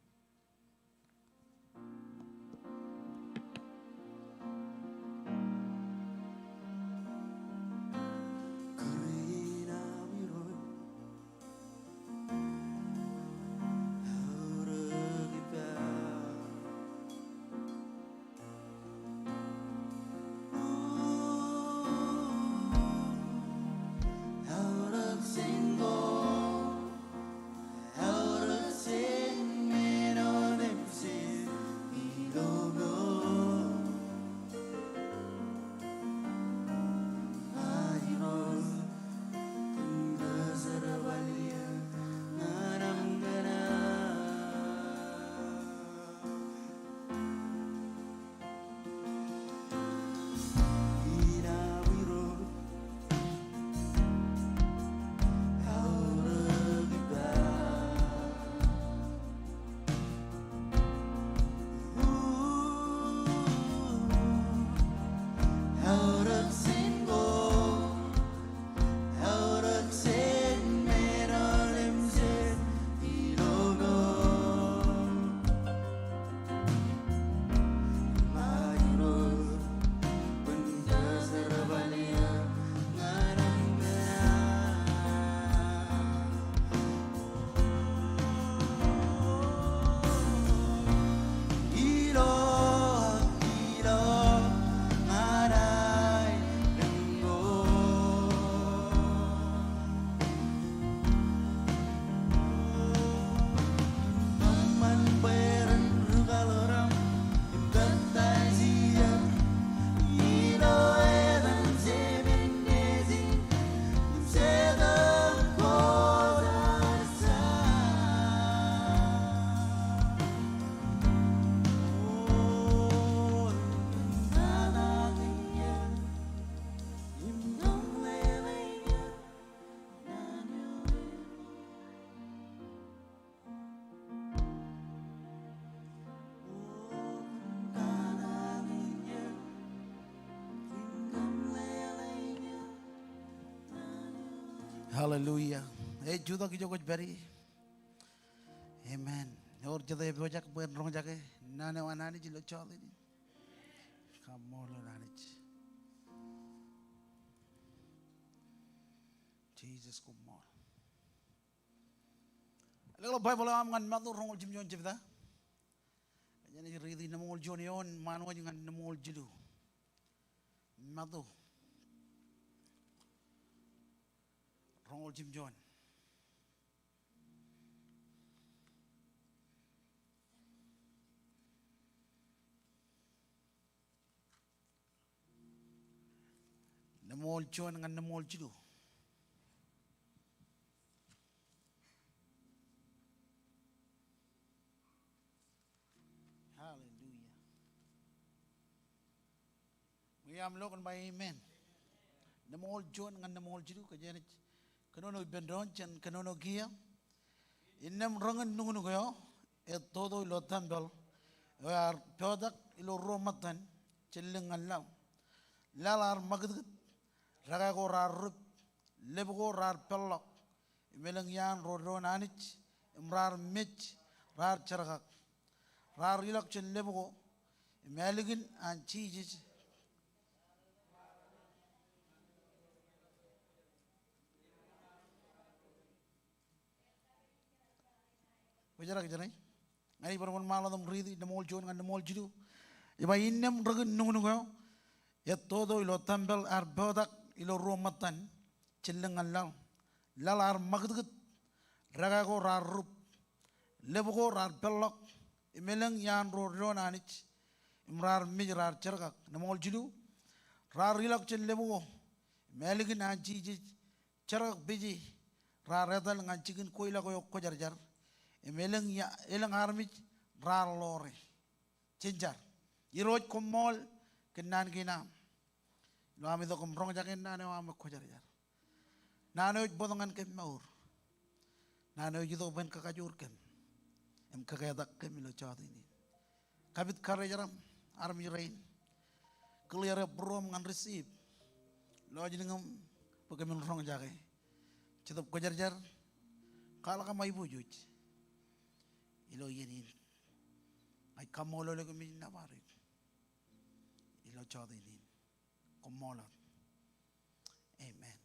Hallelujah. Ej jutak ijo kwōj pād ie. Amen. Ewōr jete epojak bwe en roñjake naan eo an Anij ilo jota in. Kaṃṃoolol Anij. Jisōs, koṃṃool. Ālikin ḷọk Baibōḷ eo aṃ ñan Matu roñoul jimjuon jebta. Jen riiti ṇemoñoul juon eoon ṃaan wōj ñan ṇemoñoul jilu. Matu roñoul jimjuon. Ṇemoñoul juon ñan ṇemoñoul jilu. Hallelujah. Ṃwiin aṃ lo kōn ba amen. Ṇemoñoul juon ñan ṇemoñoul jilu, kōjeañ kōnono ippān doon jān kōnono kiiō. Innām rōñin nuknuk eo ej toto ilo tempel eo ear potak ilo ruo ṃōttan, jilliñ ñan laḷ. Laḷ ear ṃakūtkūt, dekā ko raar rup, lep ko raar peḷḷọk, im elōñ iaan ro doon Anij, im raar mej, raar jerkak. Raar ilọk jān lep ko, im ālikin an Jisōs. Kwōj jar ke jen ṇe? Ña ij bar wōnṃaanḷọk im riiti ṇemoñoul juon ñan ṇemoñoul jilu. Ej ba, innām rōñin nuknuk eo ej toto ilo tempel ear potak ilo ruo ṃōttan, jilliñ ñan laḷ. Laḷ ear ṃakūtkūt, dekā ko raar rup, lep ko raar peḷḷọk, im elōñ iaan ro doon Anij, im raar mej, raar jerkak. Ṇemoñoul jilu, raar ilọk jān lep ko, im ālikin an Jisōs, jerkakpeje, raar etal ñan jikin kweilọk eo kwōjarjar, im elōñ ia-, elōñ armej raar ḷoore. Jen jar. Irooj, koṃṃool kōn naan kein aṃ ilo am itok im roñjake naan eo aṃ kwōjarjar. Naan eo ej bōktok ñan kōm mour. Naan eo ej itok bwe en kakajoor kōm im kōketak kōm ilo jota in. Kapit karijeraṃ armej rein. Clear e būruōm ñan receive lọjilñōm bwe kōmin roñjake. Jetōb Kwōjarjar, kwaḷọk aṃ aiboojoj ilo iien in. Ña ij kaṃṃoolol eok im ij nōbar eok ilo jota in. Koṃṃool wōt. Amen.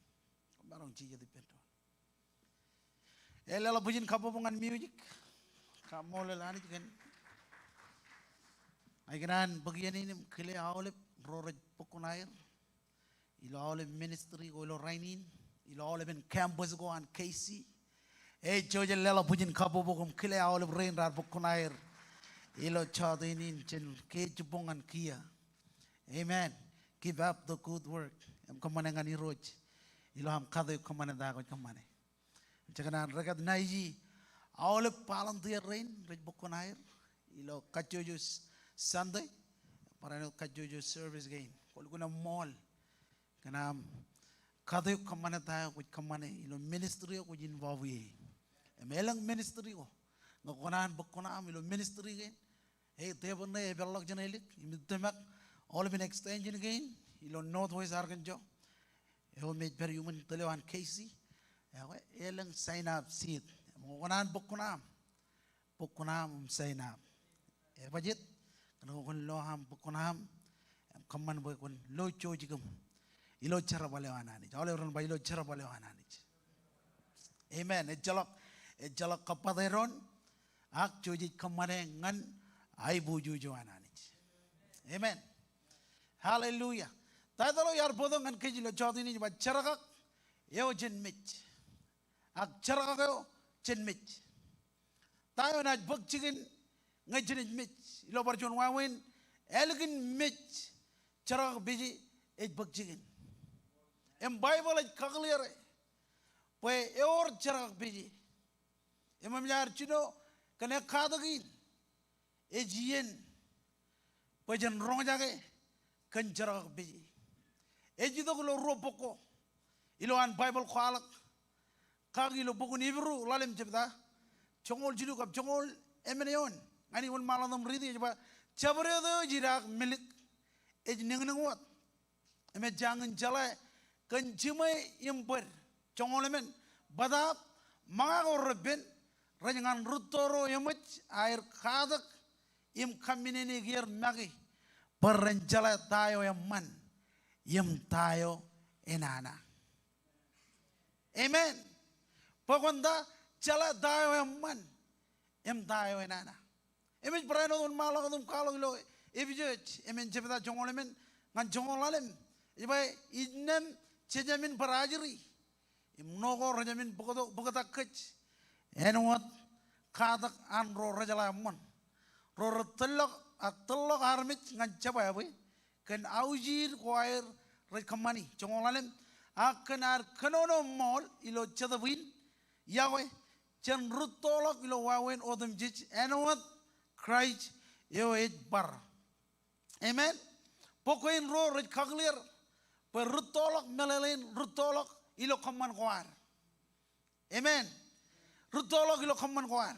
Koṃ maroñ jijet ippān doon. Eḷḷāḷọk bwijin kabbokbok ñan music. Kaṃṃoolol Anij kōn. Ña ikōṇaan bōk iien in im kile aolep ro rej bōk kuṇaer ilo aolep ministry ko ilo rainin, ilo aolepen campus ko an K C. Ej jouj im leḷọk bwijin kabbokbok im kile aolep rein raar bōk kuṇaer ilo jota in jān ke jibboñ ñan kiiō. Amen. Keep up the good work. Im kōṃṃane ñan Irooj ilo aṃ kate eok kōṃṃane ta kwōj kōṃṃane. Im jekōṇaan recognize aolep volunteer rein rej bōk kuṇaer ilo kajjojo Sunday, barāinwōt kajjojo service kein. Kwōlukkuun eṃṃool kōn aṃ kate eok kōṃṃane ta eo kwōj kōṃṃane ilo ministry eo kwōj involve ie. Im elōñ ministry ko ñe kwōkōṇaan bōk kuṇaaṃ ilo ministry kein, e, tepān ṇe epeḷḷọk jān ālik im ij tōmak aolepen extension kein ilo Northwest Arkansas eo im ej pād iuṃwin tōl eo an K C. Ekwe, elōñ sign up sheet. Im kwōkōṇaan bōk kuṇaaṃ, bōk kuṇaaṃ im sign up. Ebajet? Kōn ke kwōn lo aṃ bōk kuṇaaṃ im kōṃṃan bwe kwōn lo jouj kōm ilo jerbal eo an Anij. Aolep ren ba, ilo jerbal eo an Anij. Amen. Ejjeḷọk, ejjeḷọk kabbate doon, ak jouj ej kōṃṃane ñan aiboojoj eo an Anij. Amen. Hallelujah. Title eo iar bōktok ñan kōj ilo jota in ej ba, Jerkak eo Jen Mej. Ak jerkak eo jen mej. Ta eo enaaj bōk jikin ñe jenaaj mej? Ilo bar juon wāween, ālikin mej, jerkakpeje ej bōk jikin. Im Baibōḷ ej kakōḷḷe bwe ewōr jerkakpeje. Im eṃōj ad jino kōn ekkatak in ej iien bwe jen roñjake kōn jerkakpeje. Ej itok ilo ruo bok ko ilowaan Baibōḷ kwaḷọk kaki ilo bok in Hibru ḷalem jebta joñoul jilu kab joñoul emān eoon. Ña ij wōnṃaanḷọk im riiti, ej ba, jabdewōt eo ej idaak milik ej niñniñ wōt im ejjañin jeḷā kōn jiṃwe im bōd. Joñoul emān, Bōtab ṃōñā ko repen rej ñan rūtto ro eṃōj aer katak im kamminene kiier make bwe ren jeḷā ta eo eṃṃan im ta eo enana. Amen. Bwe kwōn ta jeḷā ta eo eṃṃan im ta eo enana. Im ej barāinwōt wōnṃaanḷọk wōt im kwaḷọk ilo Epesōs emān jebta joñoul emān ñan joñoul ḷalem. Ej ba, innām jejemin bar ajri im ṇo ko rejemin bōktok, bōktak kōj āinwōt katak an ro rejeḷā eṃṃan, ro rej tōllọk, a tōllọk armej ñan jebwābwe kōn aujiid ko aer rej kōṃṃani, joñoul ḷalem, ak kōn ad kōnono ṃool ilo Jetōb in iọkwe, jān rūttoḷọk ilo wāween otemjej āinwōt Kraist eo ej bar. Amen. Bōk kein ro rej kakilier bwe rūttoḷọk, meḷeḷein rūttoḷọk ilo kōṃṃan ko ad. Amen. Rūttoḷọk ilo kōṃṃan ko ad.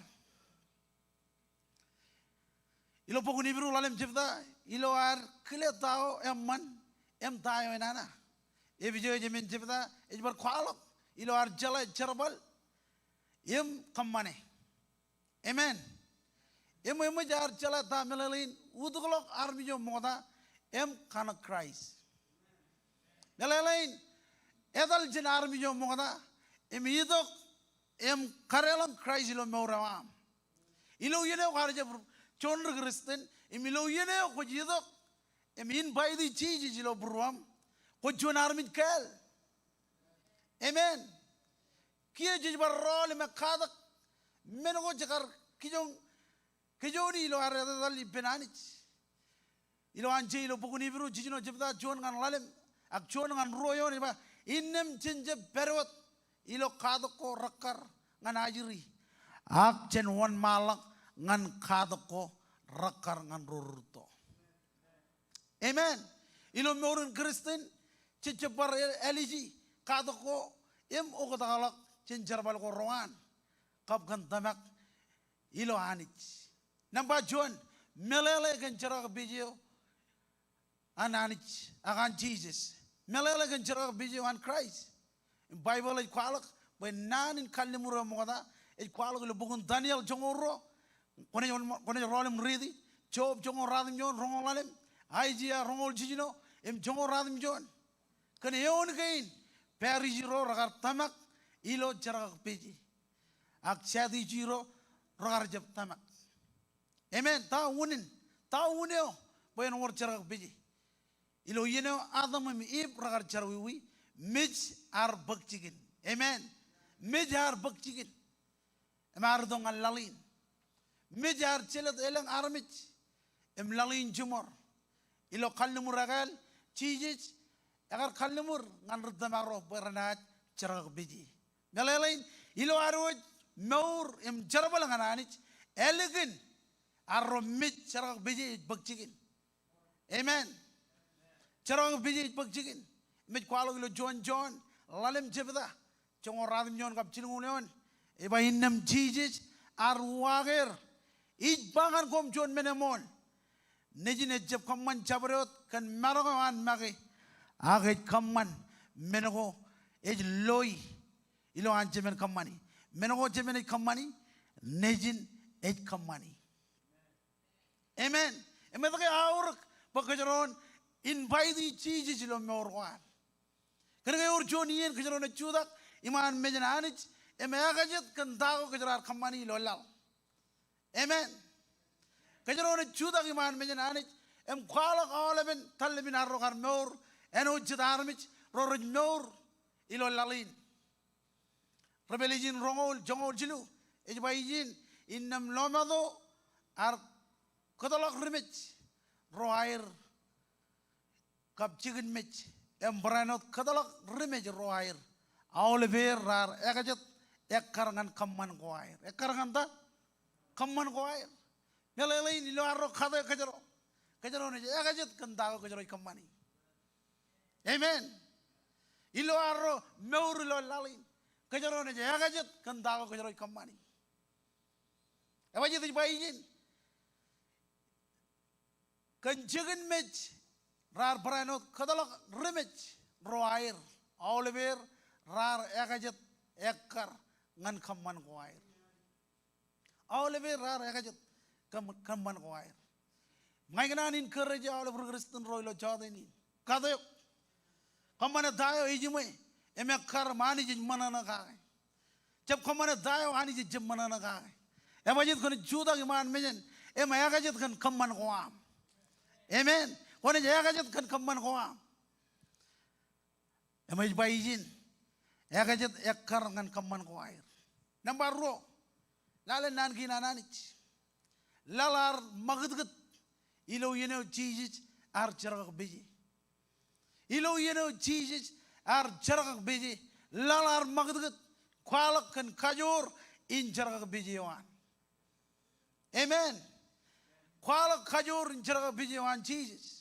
Ilo bok in Hibru ḷalem jebta, ilo ad kile ta eo eṃṃan im ta eo enana. Epesōs emān jebta ej bar kwaḷọk ilo ad jeḷā jerbal im kōṃṃane. Amen. Im eṃōj ad jeḷā ta meḷeḷein utōkḷọk armej eo ṃokta im kaṇ Kraist. Meḷeḷein etal jān armej eo ṃokta im itok im kadeḷọñ Kraist ilo mour eo aṃ. Ilo iien eo kwaar jab juon ri Kristian, im ilo iien eo kwōj itok im invite Jisōs ilo būruōṃ, kwōj juon armej kāāl. Amen. Kiiō jej bar rọọl im ekkatak men ko jekar kijoñ kōjooni ilo ad etetal ippān Anij. Ilo an je ilo bok in Hibru jiljino jebta juon ñan ḷalem, ak juon ñan ruo eoon ej ba, innām jen jab pād wōt ilo katak ko rekkar ñan ajri, ak jen wōnṃaanḷọk ñan katak ko rekkar ñan ro rūtto. Amen. Ilo mour in Kristian, jej jab bar āliji katak ko im oktakḷọk jān jerbal ko rewaan, kab kōn tōmak ilo Anij. Nōṃba juon, meḷeḷe kōn jerkakpeje eo an Anij, ak an Jisōs. Meḷeḷe kōn jerkakpeje eo an Kraist. Im Baibōḷ ej kwaḷọk bwe naan in kalliṃur eo ṃokta ej kwaḷọk ilo bok in Daniel joñoul ruo. Kwōnaaj, kwōnaaj rọọl im riiti. Job joñoul ratimjuon, roñoul ḷalem. Aiseia roñoul jiljino im joñoul ratimjuon. Kōn eoon kein, Parisi ro rekar tōmak ilo jerkakpeje, ak Saddusi ro rekar jab tōmak. Amen. Ta unin, ta un eo bwe en wōr jerkakpeje? Ilo iien eo Adam im Iv rekar jerọwiwi, mej ear bōk jikin. Amen. Mej ear bōk jikin im ear itok ñan laḷ in. Mej ear jelōt elōñ armej im laḷ in jiṃor. Ilo kalliṃur ekāāl, Jisōs ekar kalliṃur ñan ri tōmak ro bwe renaaj jerkakpeje. Meḷeḷein, ilo ad wōj mour im jerbal ñan Anij, ālikin arro mej jerkakpeje ej bōk jikin. Amen. Jerkakpeje ej bōk jikin. Im ej kwaḷọk ilo juon Jon ḷalem jebta, joñoul ratimjuon kab jilñuul eoon. Ej ba, innām Jisōs ear uwaak er, ij ba ñan koṃ juon men eṃool. Nejin ejjab kōṃṃan jabdewōt kōn maroñ eo an make, ak ej kōṃṃan men ko ej loi ilo an jemān kōṃṃani. Men ko jemān ej kōṃṃani, nejin ej kōṃṃani. Amen. Im etke aorōk bwe kōjro en invite Jisōs ilo mour ko ad? Kōnke ewōr juon iien kōjro naaj jutak iṃaan mejān Anij im ekajet kōn ta ko kōjro ar kōṃṃani ilo laḷ. Amen. Kōjro naaj jutak iṃaan mejān Anij im kwaḷọk aolepen tallepin arro kar mour āinwōt jet armej ro rej mour ilo laḷ in. Revelation roñoul, joñoul jilu, ej ba ijin, innām lọmeto ear kōtḷọk ri mej ro aer kab jikin mej, im barāinwōt kōtḷọk ri mej ro aer, aolepen raar ekajet ekkar ñan kōṃṃan ko aer. Ekkar ñan ta? Kōṃṃan ko aer. Meḷeḷein, ilo arro kate kōjro, kōjro naaj ekajet kōn ta ko kōjro ej kōṃṃani. Amen. Ilo arro mour ilo laḷ in, kōjro naaj ekajet kōn ta ko kōjro ej kōṃṃani. Ebajjeet ej ba ijin, kōn jikin mej raar barāinwōt kōtḷọk ri mej ro aer, aolepen raar ekajet ekkar ñan kōṃṃan ko aer. Aolep er raar ekajet kōm-, kōṃṃan ko aer. Ña ikōṇaan in encourage aolep ri Kristian ro ilo jọteen in. Kato eok. Kōṃṃane ta eo ejiṃwe im ekkar im Anij ej ṃōṇōṇō kake. Jab kōṃṃane ta eo Anij ejjab ṃōṇōṇō kake. Ebajeet kwōnaaj jutak iṃaan mejān im ekajet kōn kōṃṃan ko aṃ. Amen. Kwōnaaj ekajet kōn kōṃṃan ko aṃ. Im ej ba ijin, ekajet ekkar ñan kōṃṃan ko aer. Nōṃba ruo, lale naan kein an Anij. Laḷ ear ṃakūtkūt ilo iien eo Jisōs ear jerkakpeje. Ilo iien eo Jisōs ear jerkakpeje, laḷ ear ṃakūtkūt kwaḷọk kōn kajoor in jerkakpeje eo an. Amen. Kwaḷọk kajoor in jerkakpeje eo an Jisōs.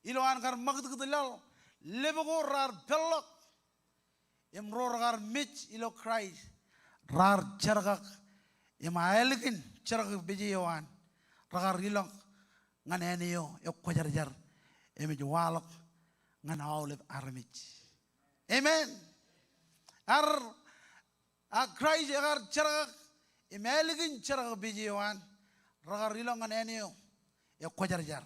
Ilo an kar ṃakūtkūt laḷ, lep ko raar peḷḷọk. Im ro rekar mej ilo Kraist raar jerkak im aelōñ in jerkakpeje eo an rekar ilọk ñan āne eo ekwōjarjar im ej waḷọk ñan aolep armej. Amen. Ear A Kraist ekar jerkak im ālikin jerkakpeje eo an rekar ilọk ñan āne eo ekwōjarjar.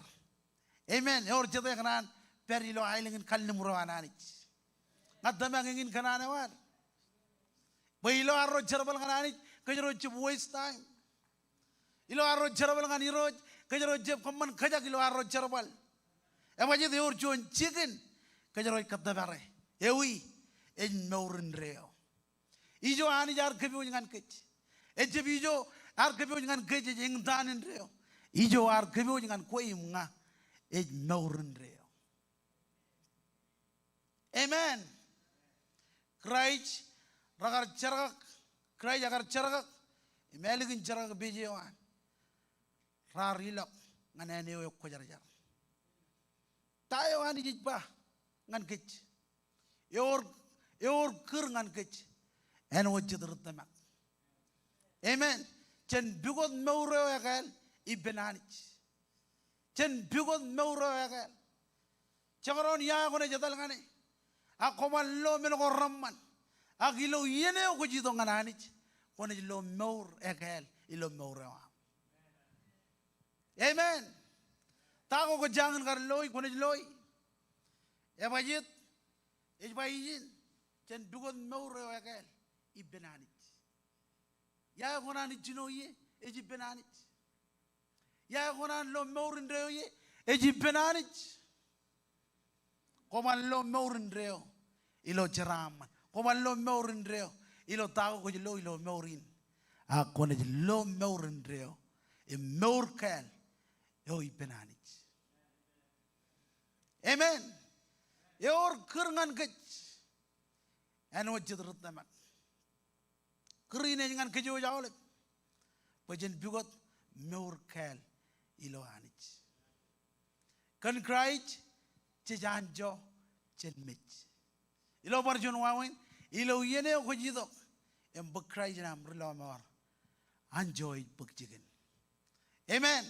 Amen. Ewōr jete kōṇaan pād ilo aelōñ in kalliṃur eo an Anij? Ña tōmak eñin kōṇaan eo ad. Bwe ilo arro jerbal ñan Anij kōjro jab waste time. Ilo arro jerbal ñan Irooj kōjro jab kōṃṃan kōjak ilo arro jerbal. Ebajeet ewōr juon jikin kōjro ej kōttōpare. Ewi? Ej mour indeeo. Ijo Anij ear kōpooj ñan kōj. Ejjab ijo ear kōpooj ñan kōj ej eñtaan indeeo. Ijo ear kōpooj ñan kwe im ña ej mour indeeo. Amen. Kraist rekar jerkak, Kraist ekar jerkak im ālikin jerkakpeje eo an raar ilọk ñan āne eo ekwōjarjar. Ta eo Anij ej ba ñan kōj? Ewōr, ewōr kūr ñan kōj āinwōt jet ri tōmak. Amen. Jen pukot mour eo ekāāl ippān Anij. Jen pukot mour eo ekāāl. Jekdọọn ia eo kwōnaaj etal ñan e, ak kwōban lo men ko reṃṃan. Ak ilo iien eo kwōj itok ñan Anij, kwōnaaj lo mour ekāāl ilo mour eo aṃ. Amen. Ta ko kwō jañin kar loi, kwōnaaj loi. Ebajeet, ej ba ijin, jen pukot mour eo ekāāl ippān Anij. Ia eo kōṇaan ijjino ie, ej ippān Anij. Ia eo kōṇaan lo mour indeeo ie, ej ippān Anij. Kwōban lo mour indeeo ilo jeraaṃṃan. Kwōban lo mour indeeo ilo ta ko kwōj lo ilo mour in. Ak kwōnaaj lo mour indeeo im mour kāāl eo ippān Anij. Amen. Ewōr kūr ñan kōj āinwōt jet ri tōmak. Kūr in ej ñan kōjwōj aolep bwe jen pukot mour kāāl ilo Anij. Kōn Kraist jej anjọ jān mej. Ilo bar juon wāween, ilo iien eo kwōj itok im bōk Kraist ṇe aṃ ri lọmọọr, anjọ ej bōk jikin. Amen.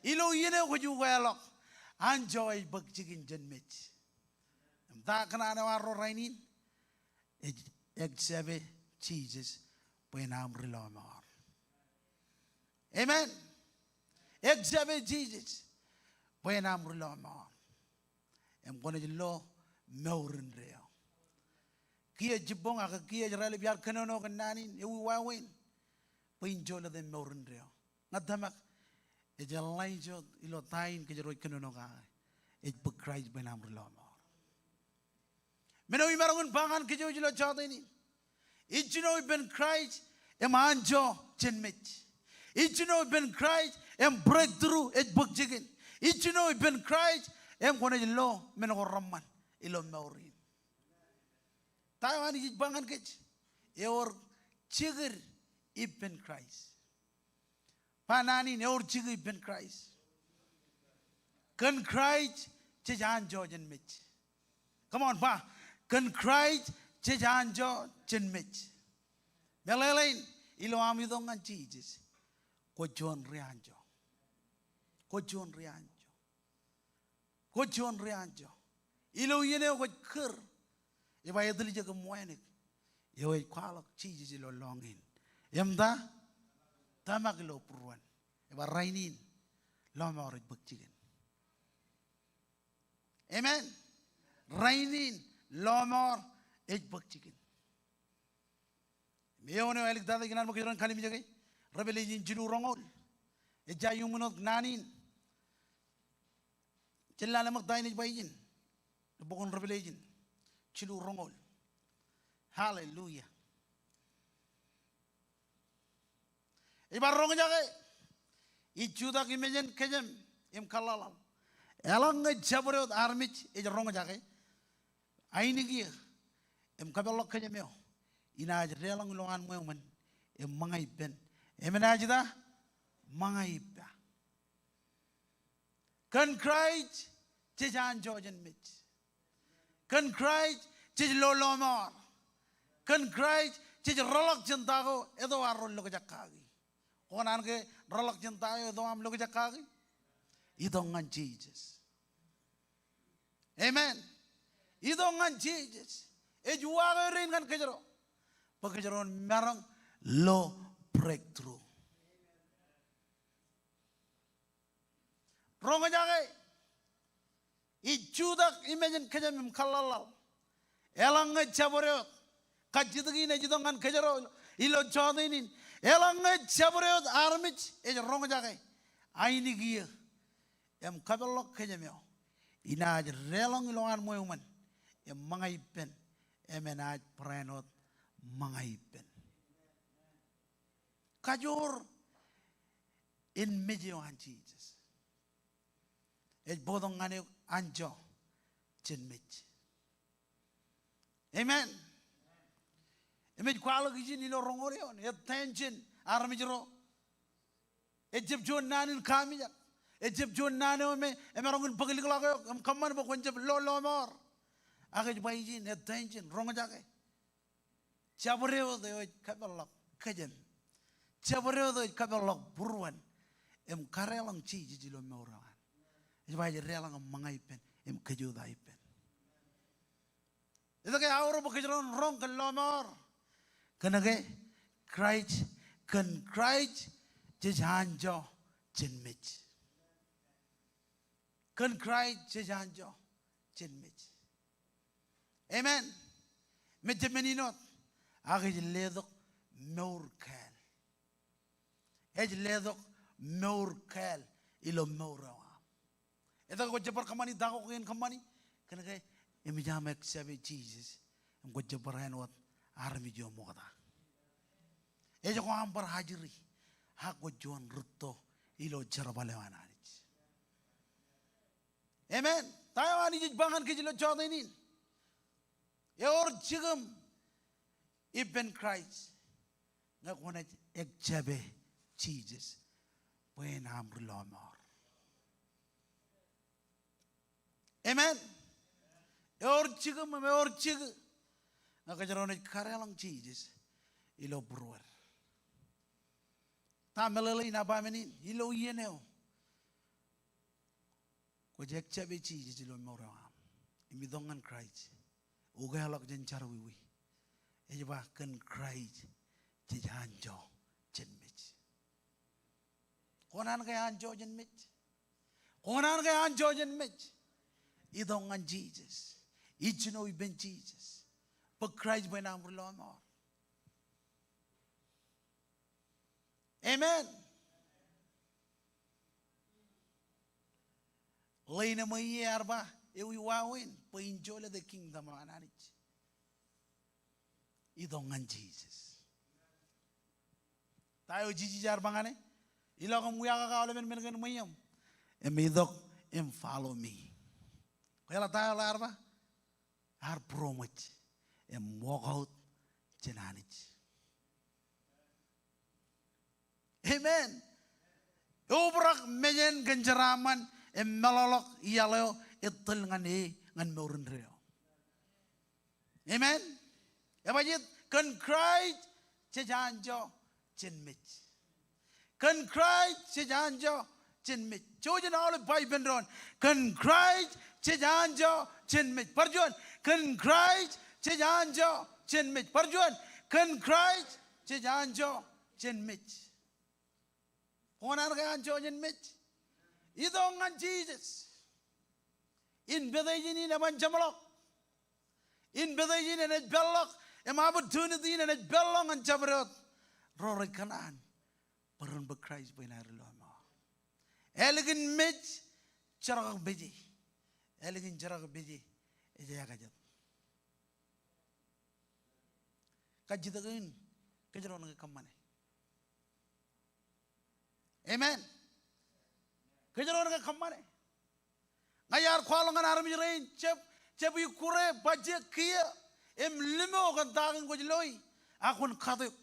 Ilo iien eo kwōj ukeḷọk, anjọ ej bōk jikin jān mej. Im ta kōṇaan eo arro rainin? Ej accept e Jisōs bwe en aṃ ri lọmọọr. Amen. Accept e Jisōs bwe en aṃ ri lọmọọr. Im kwōnaaj lo mour indeeo. Kiiō jibboñ ak kiiō raelep iar kōnono kōn naan in ewi wāween bwe in jolōt e mour indeeo. Ña tōmak ej ḷain jọt ilo ta in kōjro ej kōnono kake, ej bōk Kraist bwe en aṃ ri lọmọọr. Men eo imaroñ in ba ñan kōjwōj ilo jọteen in. Ijjino ippān Kraist im anjọ jān mej. Ijjino ippān Kraist im breakthrough ej bōk jikin. Ijjino ippān Kraist im kwōnaaj lo men ko reṃṃan ilo mour in. Ta eo Anij ej ba ñan kōj? Ewōr jikid ippān Kraist. Ba naan in, ewōr jikid ippān Kraist. Kōn Kraist jej anjọ jān mej. Come on, ba, kōn Kraist jej anjọ jān mej. Meḷeḷein, ilo aṃ itok ñan Jisōs, kwōj juon ri anjọ. Kwōj juon ri anjọ. Kwōj juon ri anjọ. Ilo iien eo kwōj kūr, ej ba etiljek im wānōk. eo ej kwaḷọk Jisōs ilo lọñiin. Im ta? Tōmak ilo būruon. Ej ba rainin lọmọọr ej bōk jikin. Amen. Rainin lọmọọr ej bōk jikin. Im eoon eo āliktata ikōṇaan bwe kōjro en kalimjeke, Revelation jilu roñoul. Ejja iuṃwin wōt naan in. Jen lale ṃōk ta in ej ba ijin. Bok in Revelation jilu roñoul. Hallelujah. Ej ba roñjake, ij jutak i mejān kōjām im kōḷḷaḷḷaḷ. Eḷaññe jabdewōt armej ej roñjake, ainikien im kapeḷḷọk kōjām eo, inaaj deḷọñ ilowaan ṃweo ṃōn im ṃōñā ippān, im enaaj ta? Ṃōñā ippa. Kōn Kraist jej anjọ jān mej. Kōn Kraist jej lo lọmọọr. Kōn Kraist jej rōḷọk jān ta ko eto arro lokjak kaki. Kwō kōṇaan ke rōḷọk jān ta eo eto aṃ lokjak kaki? Itok ñan Jisōs. Amen. Itok ñan Jisōs. Ej uwaak eo rein ñan kōjro bwe kōjro en maroñ lo breakthrough. Roñjake, ij jutak i mejān kōjām im kōḷḷaḷḷaḷ. Eḷaññe jabdewōt, kajjitōk in ej itok ñan kōjro ilo jọteen in. Eḷaññe jabdewōt armej ej roñjake, ainikien im kapeḷḷọk kōjām eo, inaaj deḷọñ ilowaan ṃweo ṃōn im ṃōñā ippān, im enaaj barāinwōt ṃōñā ippān. Kajoor in mej eo an Jisōs. Ej bōktok ñan eok anjọ jān mej. Amen. Im ej kwaḷọk ijin ilo roñoul eoon, ettain jān armej ro. Ejjab juon naan in kaamijak. Ejjab juon naan eo me emaroñ in bōk likḷọk eok im kōṃṃan bwe kwōn jab lo lọmọọr. Ak ej ba ijin, ettain jān, roñjake. Jabdewōt eo ej kapeḷḷọk kōjām. Jabdewōt eo ej kapeḷḷọk būruon im kadeḷọñ Jisōs ilo mour eo an, ej ba ej deḷọñ im ṃōñā ippān im kōjota ippān. Etke aorōk bwe kōjro en roñ kōn lọmọọr? Kōnke Kraist, kōn Kraist jej anjọ jān mej. Kōn Kraist jej anjọ jān mej. Amen. Im ejjab men in wōt, ak ej letok mour kāāl. Ej letok mour kāāl ilo mour eo aṃ. Etke kwōjab bar kōṃṃani ta ko kōn kōṃṃani? Kōnke eṃōj aṃ accept e Jisōs im kwōjab bar āinwōt armej eo ṃokta. Ej ko aṃ bar ajri, ak kwōj juon rūtto ilo jerbal eo an Anij. Amen. Ta eo Anij ej ba ñan kōj ilo jọteen in? Ewōr jikiṃ ippān Kraist ñe kwōnaaj accept e Jisōs bwe en aṃ ri lọmọọr. Amen. Ewōr jikiṃ im ewōr jiki ñe kōjro naaj kadeḷọñ Jisōs ilo būruod. Ta meḷeḷein apamen in ilo iien eo kwōj accept e Jisōs ilo mour eo aṃ im itok ñan Kraist, ukeḷọk jān jerọwiwi. Ej ba kōn Kraist jej anjọ jān mej. Kwō kōṇaan ke anjọ jān mej? Kwō kōṇaan ke anjọ jān mej? Itok ñan Jisōs. Ijjino ippān Jisōs. Bōk Kraist bwe en aṃ ri lọmọọr. Amen. Ḷein eṃweiie ear ba ewi wāween bwe in jolōte kingdom eo an Anij. Itok ñan Jisōs. Ta eo Jisōs ear ba ñan e? Ilọk im wiakake aolepen men kein ṃweiōṃ im itok im follow me. Kwōjeḷā ta eo ear ba? Ear būroṃōj im walk out jān Anij. Amen. Eobrak mejān kōn jeraaṃṃan im meḷọkḷọk iaḷ eo etōl ñan e ñan mour indeeo. Amen. Ebajeet? Kōn Kraist jej anjọ jān mej. Kōn Kraist jej anjọ jān mej. Jouj im aolep ba ippān doon, kōn Kraist jej anjọ jān mej. Bar juon, kōn Kraist jej anjọ jān mej. Bar juon, kōn Kraist jej anjọ jān mej. Kwōkōṇaan ke anjọ jān mej? Itok ñan Jisōs. Invitation in eban jeṃḷọk. Invitation in enaaj peḷḷọk. Im opportunity in enaaj peḷḷọk ñan jabdewōt ro rej kōṇaan bwe ren bōk Kraist bwe en aer ilo eṃṃaan. Ālikin mej, jerkakpeje. Ālikin jerkakpeje ej ekajet. Kajjitōk in, kōjro eṇ ke kōṃṃane? Amen. Kōjro eṇ ke kōṃṃane? Ña iar kwaḷọk ñan armej rein, jab, jab ikkure, bajjek, kiiō, im limo kōn ta kein kwōj loi, ak kwōn kate eok.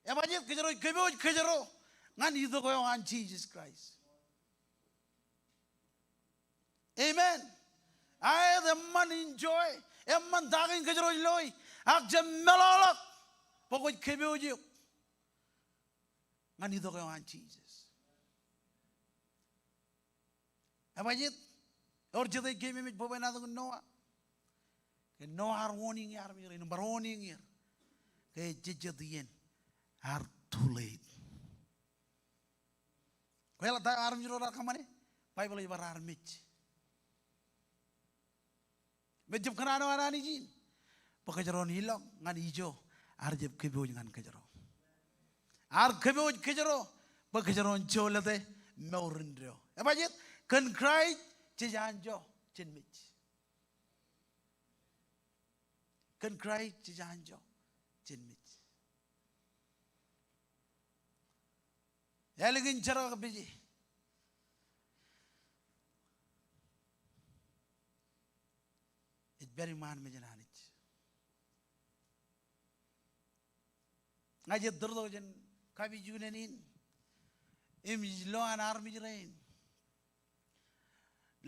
Ebajjeet? Kōjro ej kōpooj kōjro ñan itok eo an Jisōs Kraist. Amen. Aet, eṃṃan enjoy, eṃṃan ta kein kōjro ej loi, ak jab meḷọkḷọk bwe kwōj kōpooj eok ñan itok eo an Jisōs. Ebajjeet? Ewōr jete ej keememej bwebwenato kōn Noah. Ke Noah ear warning e armej rein, im bar warning er ke ejejjet iien ear too late. Kwōjeḷā ta eo armej ro raar kōṃṃane? Baibōḷ ej bar armej. Im ejjab kōṇaan eo an Anij in bwe kōjro en ilọk ñan ijo ear jab kōpooj ñan kōjro. Ear kōpooj kōjro bwe kōjro en jolōte mour indeeo. Ebajjeet? Kōn Kraist jej anjọ jān mej. Kōn Kraist jej anjọ jān mej. Ālikin jerkakpeje ej pād iṃaan mejān Anij. Ña ij tōrtok jān kapijuknen in im ij lo an armej rein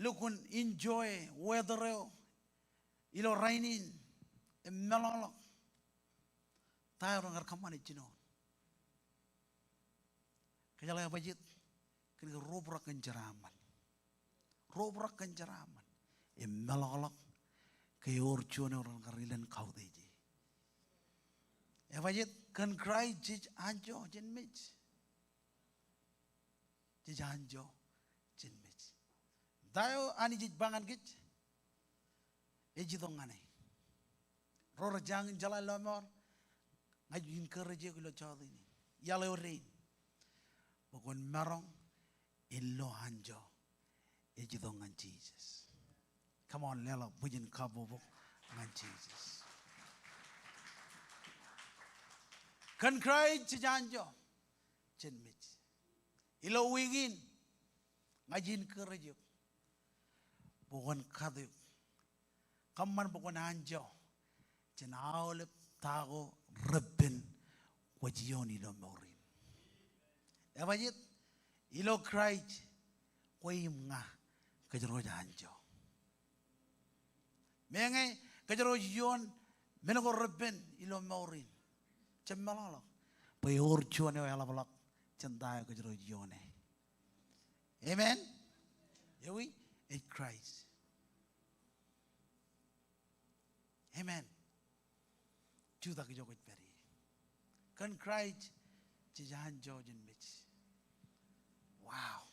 lukkuun enjoy weather eo ilo rainin im meḷọkḷọk ta eo ren kar kōṃṃane jinoin. Kōjeḷā ebajjeet? Kōn ke ro obrak kōn jeraaṃṃan. Ro obrak kōn jeraaṃṃan im meḷọkḷọk ke ewōr juon eo ren kar ilen kautiej e. Ebajjeet? Kōn Kraist jej anjọ jān mej. Jej anjọ jān mej. Ta eo Anij ej ba ñan kōj? Ej itok ñan e. Ro rej jañin jeḷā ilo mour, ña ij encourage eok ilo jota in, iaḷ eo dein, bwe kwōn maroñ in lo anjọ ej itok ñan Jisōs. Come on, leḷọk bwijin kabbokbok ñan Jisōs. Kōn Kraist jej anjọ jān mej. Ilo wiik in, ña ij encourage eok bwe kwōn kate eok. Kōṃṃan bwe kwōn anjọ jān aolep ta ko reppen kwōj ioon ilo mour in. Ebajjeet? Ilo Kraist, kwe im ña, kōjro ej anjọ. Meñe kōjro ej ioon men ko reppen ilo mour in, jab meḷọkḷọk bwe ewōr juon eo eḷapḷọk jān ta eo kōjro ej ioon e. Amen. Ewi? Ej Kraist. Amen. Jutak ijo kwōj pād ie. Kōn Kraist jej anjọ jān mej. Wow.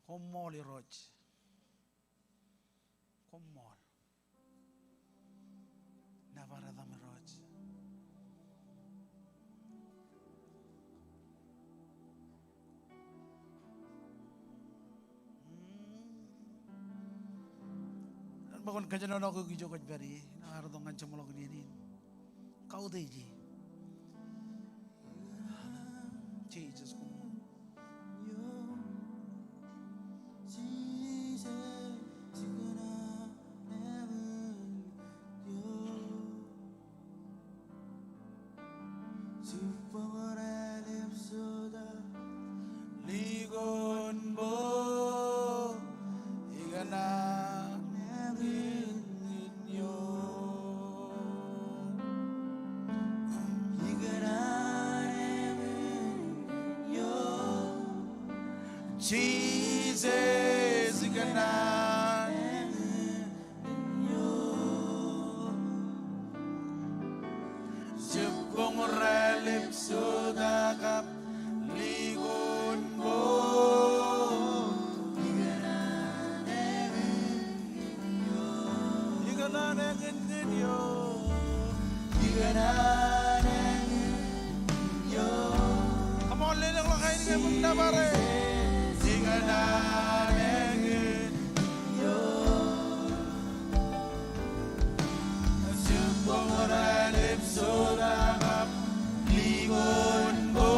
Koṃṃool Irooj. Koṃṃool. Nōbar etaṃ Irooj. Mm. Bwe kwōn kōjenolọk eok ijo kwōj pād ie. Ilo ad itok ñan jeṃḷọkin iien in, kautiej e. Jisōs, koṃṃool. Jesus, Boñ rālep sotak kab likoon ko. Ikōṇaan eñin ñan eō. Ikōṇaan eñin ñan eō. Come on, lelōñḷọk ainikiōṃ im nōbare. Ikōṇaan eñin ñan eō. Jibboñ rālep sotak kab likoon ko.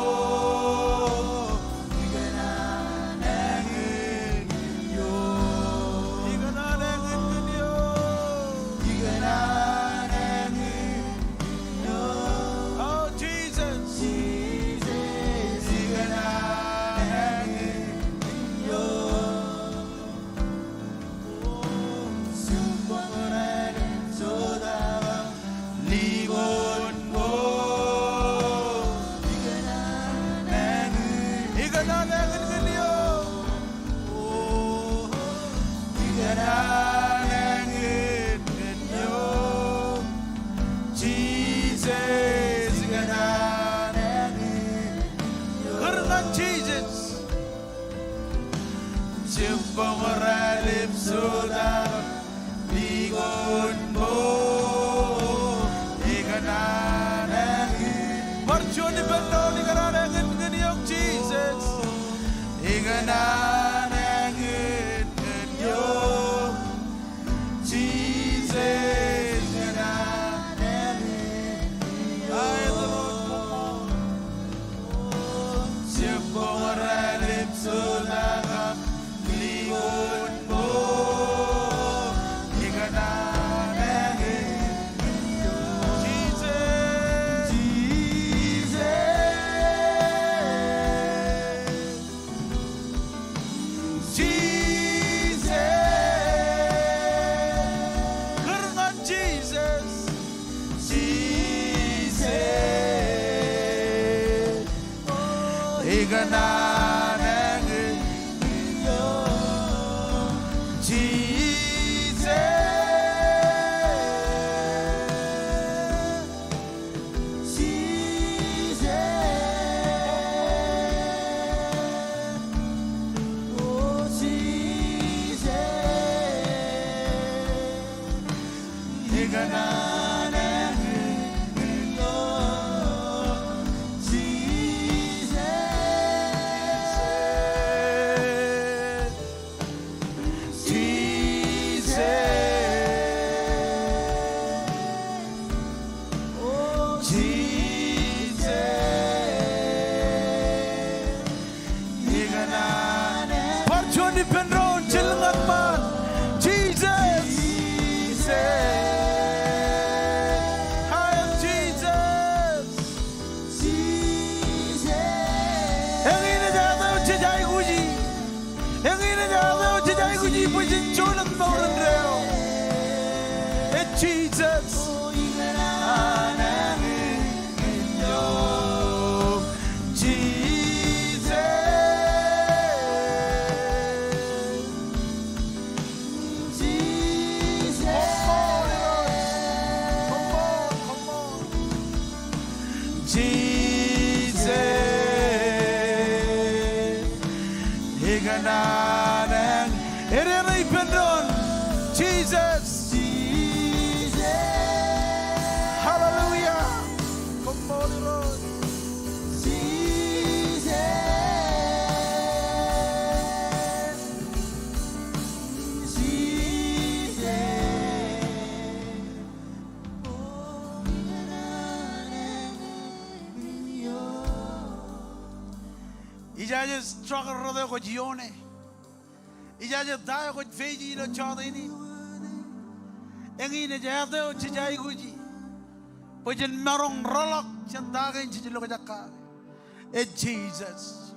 Ikōṇaan eñin ñan eō. Ikōṇaan eñin ñan eō. Ikōṇaan eñin ñan eō. Oh, Jesus. Jesus. Ikōṇaan eñin ñan eō. Kūr ñan Jesus. Jibboñ rālep sotak likoon ko. Ikōṇaan eñin. Bar juon ippān doon, ikōṇaan eñin ñan eok Jesus. Ikōṇaan eñin ñan eok Jesus. Ikōṇaan eñin ñan eok. Jibboñ rālep sotak kab likoon ko. Ikōṇaan eñin. Jesus. Jesus. Jesus. Kūr ñan Jesus. Jesus. Ikōṇaan eñin ñan eok Jesus. Jesus. Oh, Jesus. Ikōṇaan eñin ñan eok Jesus. Jesus. Oh, Jesus. Ikōṇaan eñin. Bar juon ippān doon, jilñan ṃaan. Jesus. Jesus. Hallelujah. Jesus. Eñin ej āt eo jej aikuji. Eñin ej āt eo jej aikuji bwe jen juon im mour indeeo. Ej Jesus. Jesus. Jesus. Come on, come on. Jesus. Ikōṇaan eñin. Edeṇe ippān doon. Jesus. Jesus. Hallelujah. Koṃṃool Irooj. Jesus. Ijaje struggle rot eo kwōj ioone. Ijaje ta eo kwōj face ilo jota in. Eñin ej āt eo jej aikuji bwe jen maroñ rōḷọk jān ta kein jej loḷọk kake. Ej Jesus.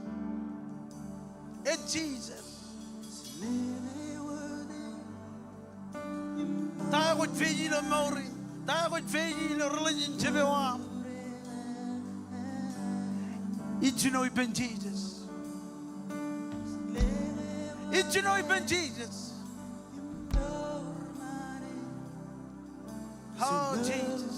Ej Jesus. Ta eo kwōj face ilo mour in, ta eo kwōj face ilo relationship eo aṃ. Ij jino ippān Jesus. Ij jino ippān Jesus. Oh, Jesus.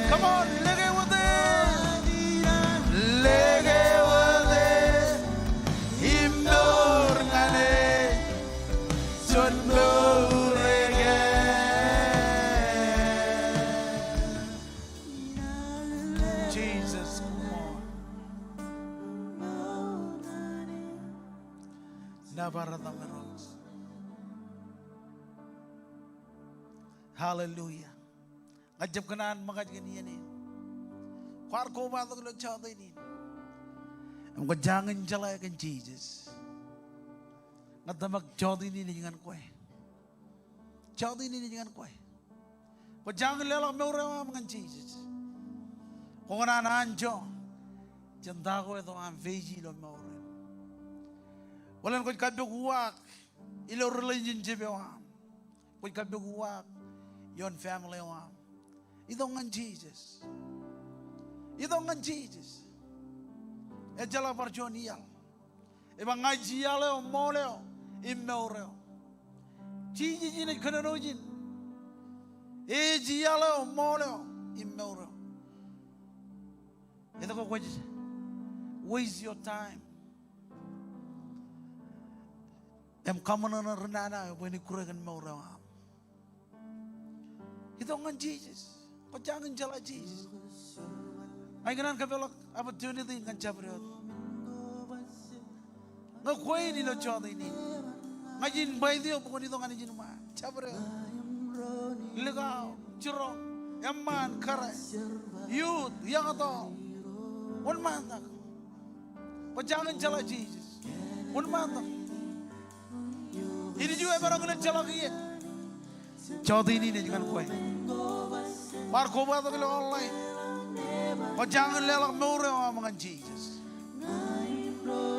Come on, lōke wōt e. Lōke wōt e. Im mour ñan e. Juon mour e. Jesus, come on. Nōbar etan Irooj. Hallelujah. Ña ij jab kōṇaan ṃōkaj kōn iien in. Kwaar kobatok ilo jota in. Im kwō jañin jeḷā kōn Jisōs. Ña tōmak jota in ej ñan kwe. Jota in ej ñan kwe. Kwō jañin leḷọk mour eo aṃ ñan Jisōs. Kwō kōṇaan anjọ jān ta ko eto aṃ face ilo mour in. Bōlen kwōj kappok uwaak ilo relationship eo aṃ. Kwōj kappok uwaak ioon family eo aṃ. Itok ñan Jisōs. Itok ñan Jisōs. Ejjeḷọk bar juon iaḷ. Ej ba ña ij iaḷ eo, ṃool eo, im mour eo. Jisōs in ej kōnono ijin. Ej iaḷ eo, ṃool eo, im mour eo. Etke kwōj waste your time im kaṃōṇōṇō ri nana eo bwe en ikkure kōn mour eo aṃ? Itok ñan Jisōs. Kwō jañin jeḷā Jisōs. Ña ikōṇaan kōpeḷḷọk opportunity in ñan jabdewōt. Ñe kwe in ilo jota in. Ña ij invite eok bwe kwōn itok ñan ijin ṃaan. Jabdewōt. Likao, jiroñ, eṃṃaan, kōrā, youth, young adult. Wōnṃaantak. Kwō jañin jeḷā Jisōs. Wōnṃaantak. Ilju emaroñ in jeḷā kiiō. Jota in ej ñan kwe. Kwaar kobatok ilo online. Kwō jañin leḷọk mour eo aṃ ñan Jisōs.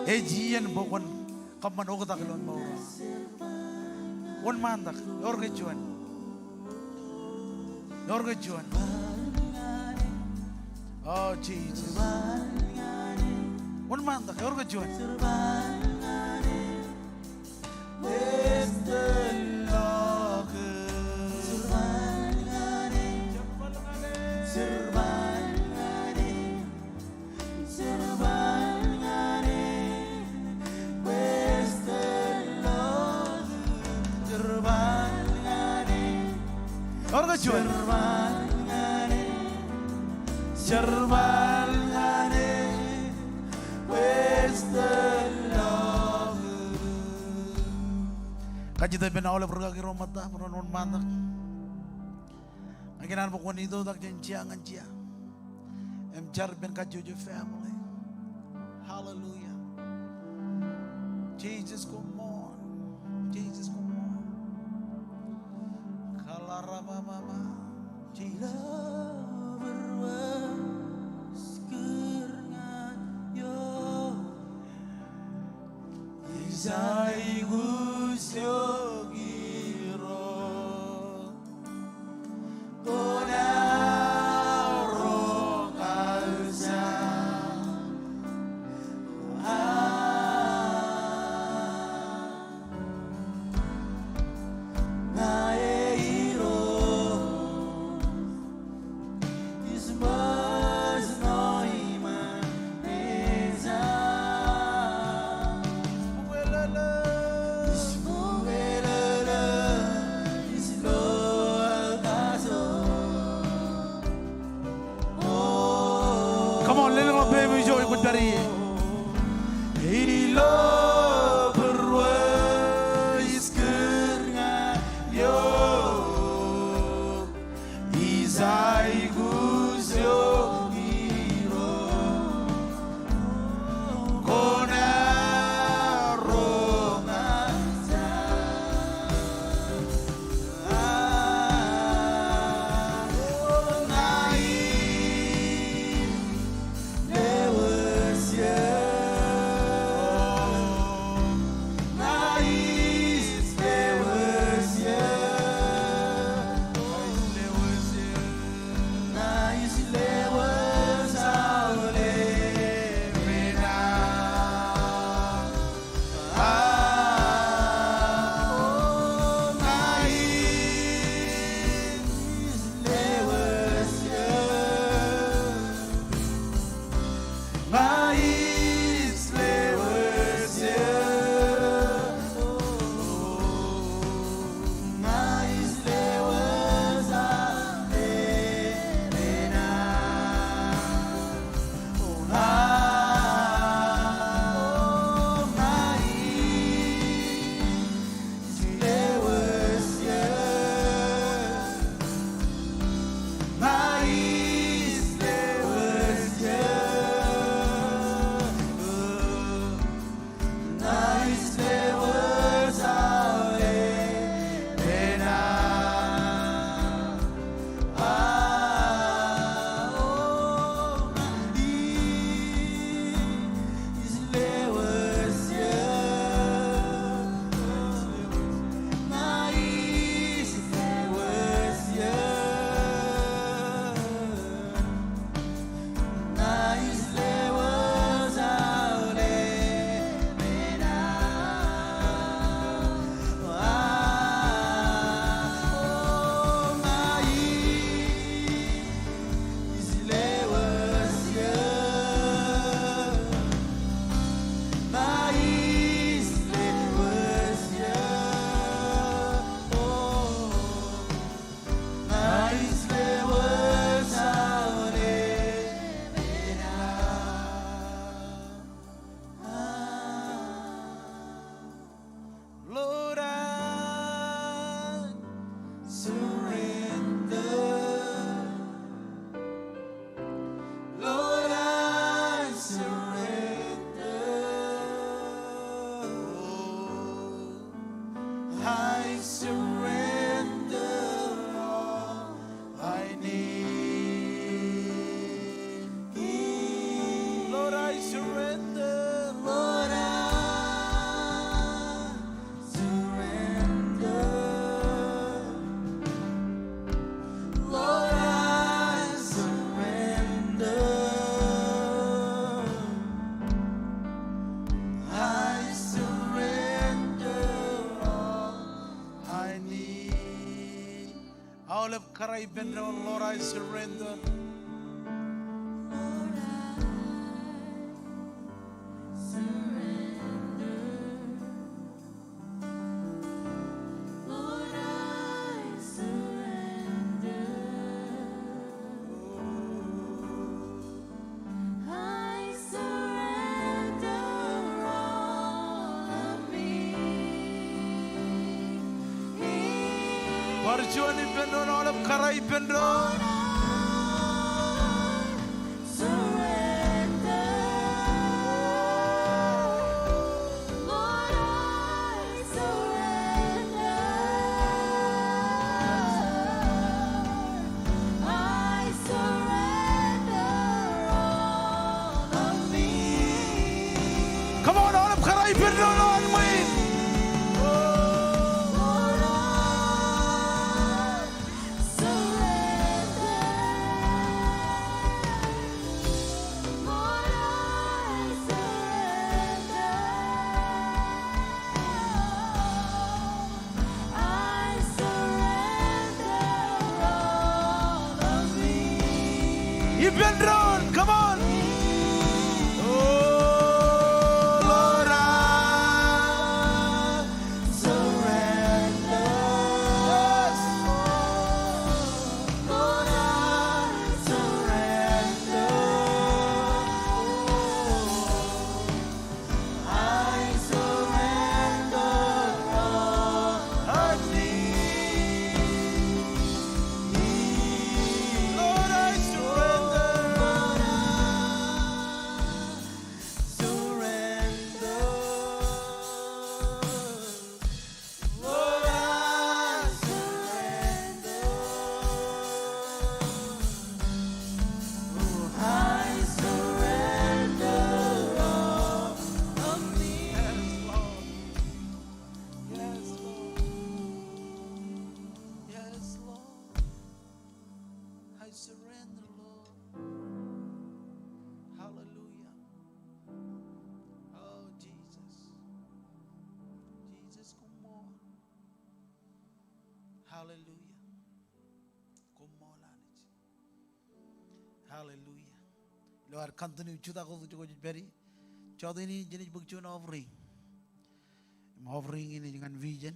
Ej iien bwe kwōn kōṃṃan oktak ilo mour eo aṃ. Wōnṃaantak, ewōr ke juon? Ewōr ke juon? O Jisōs. Wōnṃaantak, ewōr ke juon? Ewōr ke juon? Kajjitōk ippān aolep rūkaki ro ṃōtta, bwe ren wōnṃaantak. Ña ikōṇaan bwe kwōn itoitak jān jea ñan jea im jar ippān kajjojo family. Hallelujah. Jesus, come on. Jesus, come on. Kalarabababa. Jesus. Come on, lelōñḷọk peiṃ ijo kwōj pād ie. surrender, Lord, I surrender. Lord, I surrender. I surrender all I need. Aolep kōrā ippān doon, Lord, I surrender. Lord, I surrender. Lord, I surrender. I surrender all of me. Bar juon ippān doon, aolep kōrā ippān doon. Lord, I surrender. Lord, I surrender. I surrender all of me. Come on, aolep kōrā ippān doon, aolep ṃwiin. Lord, I surrender. Lord, I surrender. I surrender all of me. Ippān doon, come on. Oh, Lord, I surrender. Yes. Lord, I surrender. I surrender all of me. Lord, I surrender. Lord, I surrender. Lord, I surrender. Oh, I surrender all of me. Yes, Lord. Yes, Lord. Yes, Lord. I surrender, Lord. Hallelujah. Oh, Jesus. Jesus, koṃṃool. Hallelujah. Koṃṃool Anij. Hallelujah. Ilo ad continue jutak wōt ijoko jej pād ie, jọteen in jenaaj bōk juon offering. Im offering in ej ñan vision.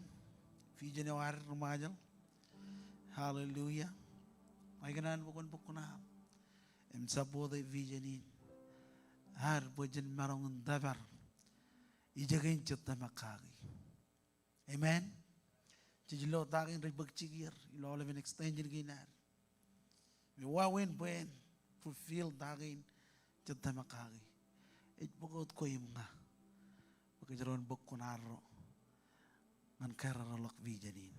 Vision eo ad ri Ṃajeḷ. Hallelujah. Ṃae kōṇaan bwe kwōn bōk kuṇaaṃ im support e vision in ad bwe jen maroñ in tōpar ijekein jet tōmak kaki. Amen. Jej lo ta kein rej bōk jikier ilo aolepen extension kein ad. Im wāween bwe en fulfill ta kein jet tōmak kaki. Ej bōk wōt kwe im ña bwe kōjro en bōk kuṇaarro ñan kōrā ro ḷọk vision in.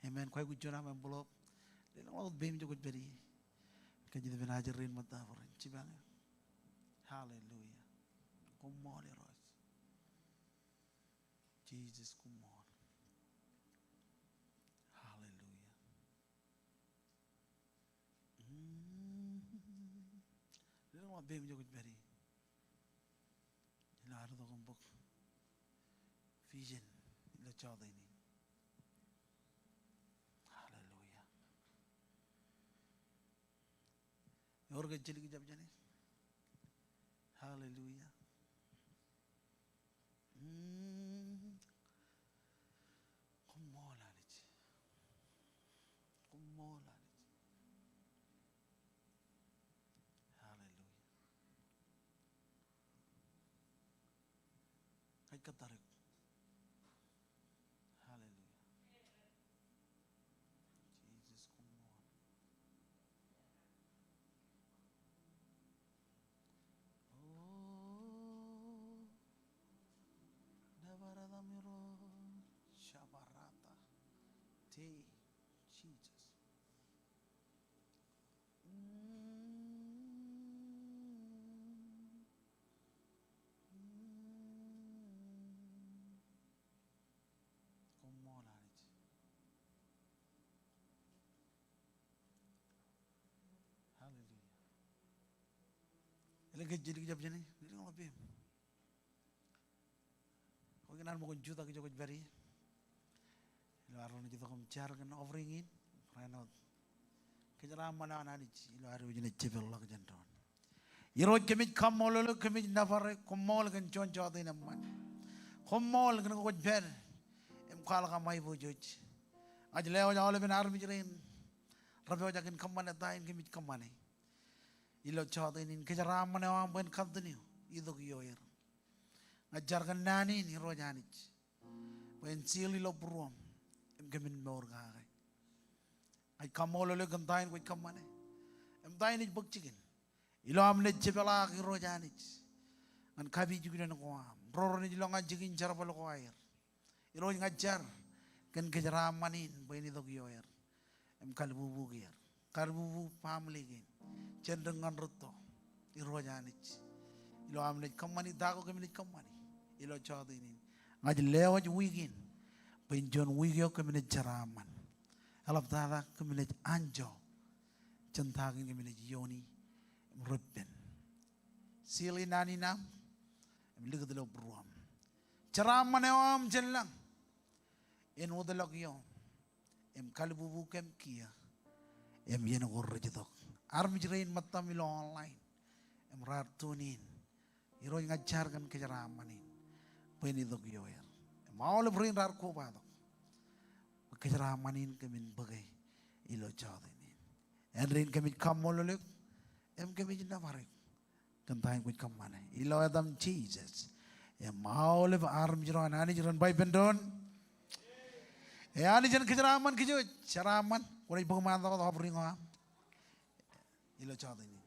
Amen. Kwaikuj juon aṃ envelope. Leḷọk ḷọk wōt peiṃ ijoko jej pād ie. Kajjitōk ippān ajri rein ṃōtta bwe ren jipañ eok. Hallelujah. Koṃṃool Irooj. Jesus, koṃṃool. Hallelujah. Mm. Leḷọk ḷọk peiṃ ijoko jej pād ie. Ilo ad itok im bōk vision ilo jọteen in. Hallelujah. Ewōr ke ej jilik jab jāne? Hallelujah. Mm. Koṃṃool Anij. Koṃṃool Anij. Hallelujah. Ij kōttar eok. Hallelujah. Jesus, koṃṃool. Oh, nōbar etaṃ Irooj, shabarata. Te, Jesus. Mm. Kōj jidik jab jāni, jidik ḷọk peiṃ. Kwōj kōṇaan ṃōk in jutak ijo kwōj pād ie. Ilo ad ren itok im jar kōn offering in, ren wōt kōjeraaṃṃan eo an Anij ilo ad wōj naaj jepeḷḷọk jān doon. Irooj kōmij kaṃṃoolol eok, kōmij nōbar eok, koṃṃool kōn juon jọteen eṃṃan. Koṃṃool kōn ke kwōj pād im kwaḷọk aṃ aiboojoj. Ña ij lewōj aolepen armej rein rej pojak in kōṃṃane ta in kōmij kōṃṃane. Ilo jọteen in kōjeraaṃṃan eo aṃ bwe en continue itok ioer. Ña ij jar kōn naan in Irooj Anij bwe en seal ilo būruōm im kōmin mour kake. Ña ij kaṃṃoolol eok kōn ta in kwōj kōṃṃane im ta in ej bōk jikin ilo am naaj jepeḷaak Irooj Anij ñan kapijuknen ko am ro ren ej lo ñan jikin jerbal ko aer. Irooj ña ij jar kōn kōjeraaṃṃan in bwe en itok ioer im kalbubu er, kalbubu family kein jān dik ñan rūtto. Irooj Anij, ilo am naaj kōṃṃani ta ko kōmij kōṃṃani ilo jọteen in, ña ij lewōj wiik in bwe en juon wiik eo kōmij jeraaṃṃan. Eḷaptata kōmij anjọ jān ta kein kōmij iioni im reppen. Seal e naan in aṃ im likūt ilo būruōm. Jeraaṃṃan eo aṃ jān lañ en wōtlọk ioṃ im kalbubu kōm kiiō im iien ko rej itok. Armej rein ṃōttaṃ ilo online im raar tune in, Irooj ña ij jar kōn kōjeraaṃṃan in bwe en itok ioer im aolep rein raar kobatok bwe kōjeraaṃṃan in kōmin bōke ilo jọteen in. Āindein kōmij kaṃṃoolol eok im kōmij nōbar eok kōn ta in kwōj kōṃṃane ilo etaṃ Jisōs. Im aolep armej ro an Anij ren ba ippān doon, e Anij en kōjeraaṃṃan kōj wōj. Jeraaṃṃan, kwōnaaj bōk ṃaanḷọk wōt offering eo aṃ ilo jọteen in.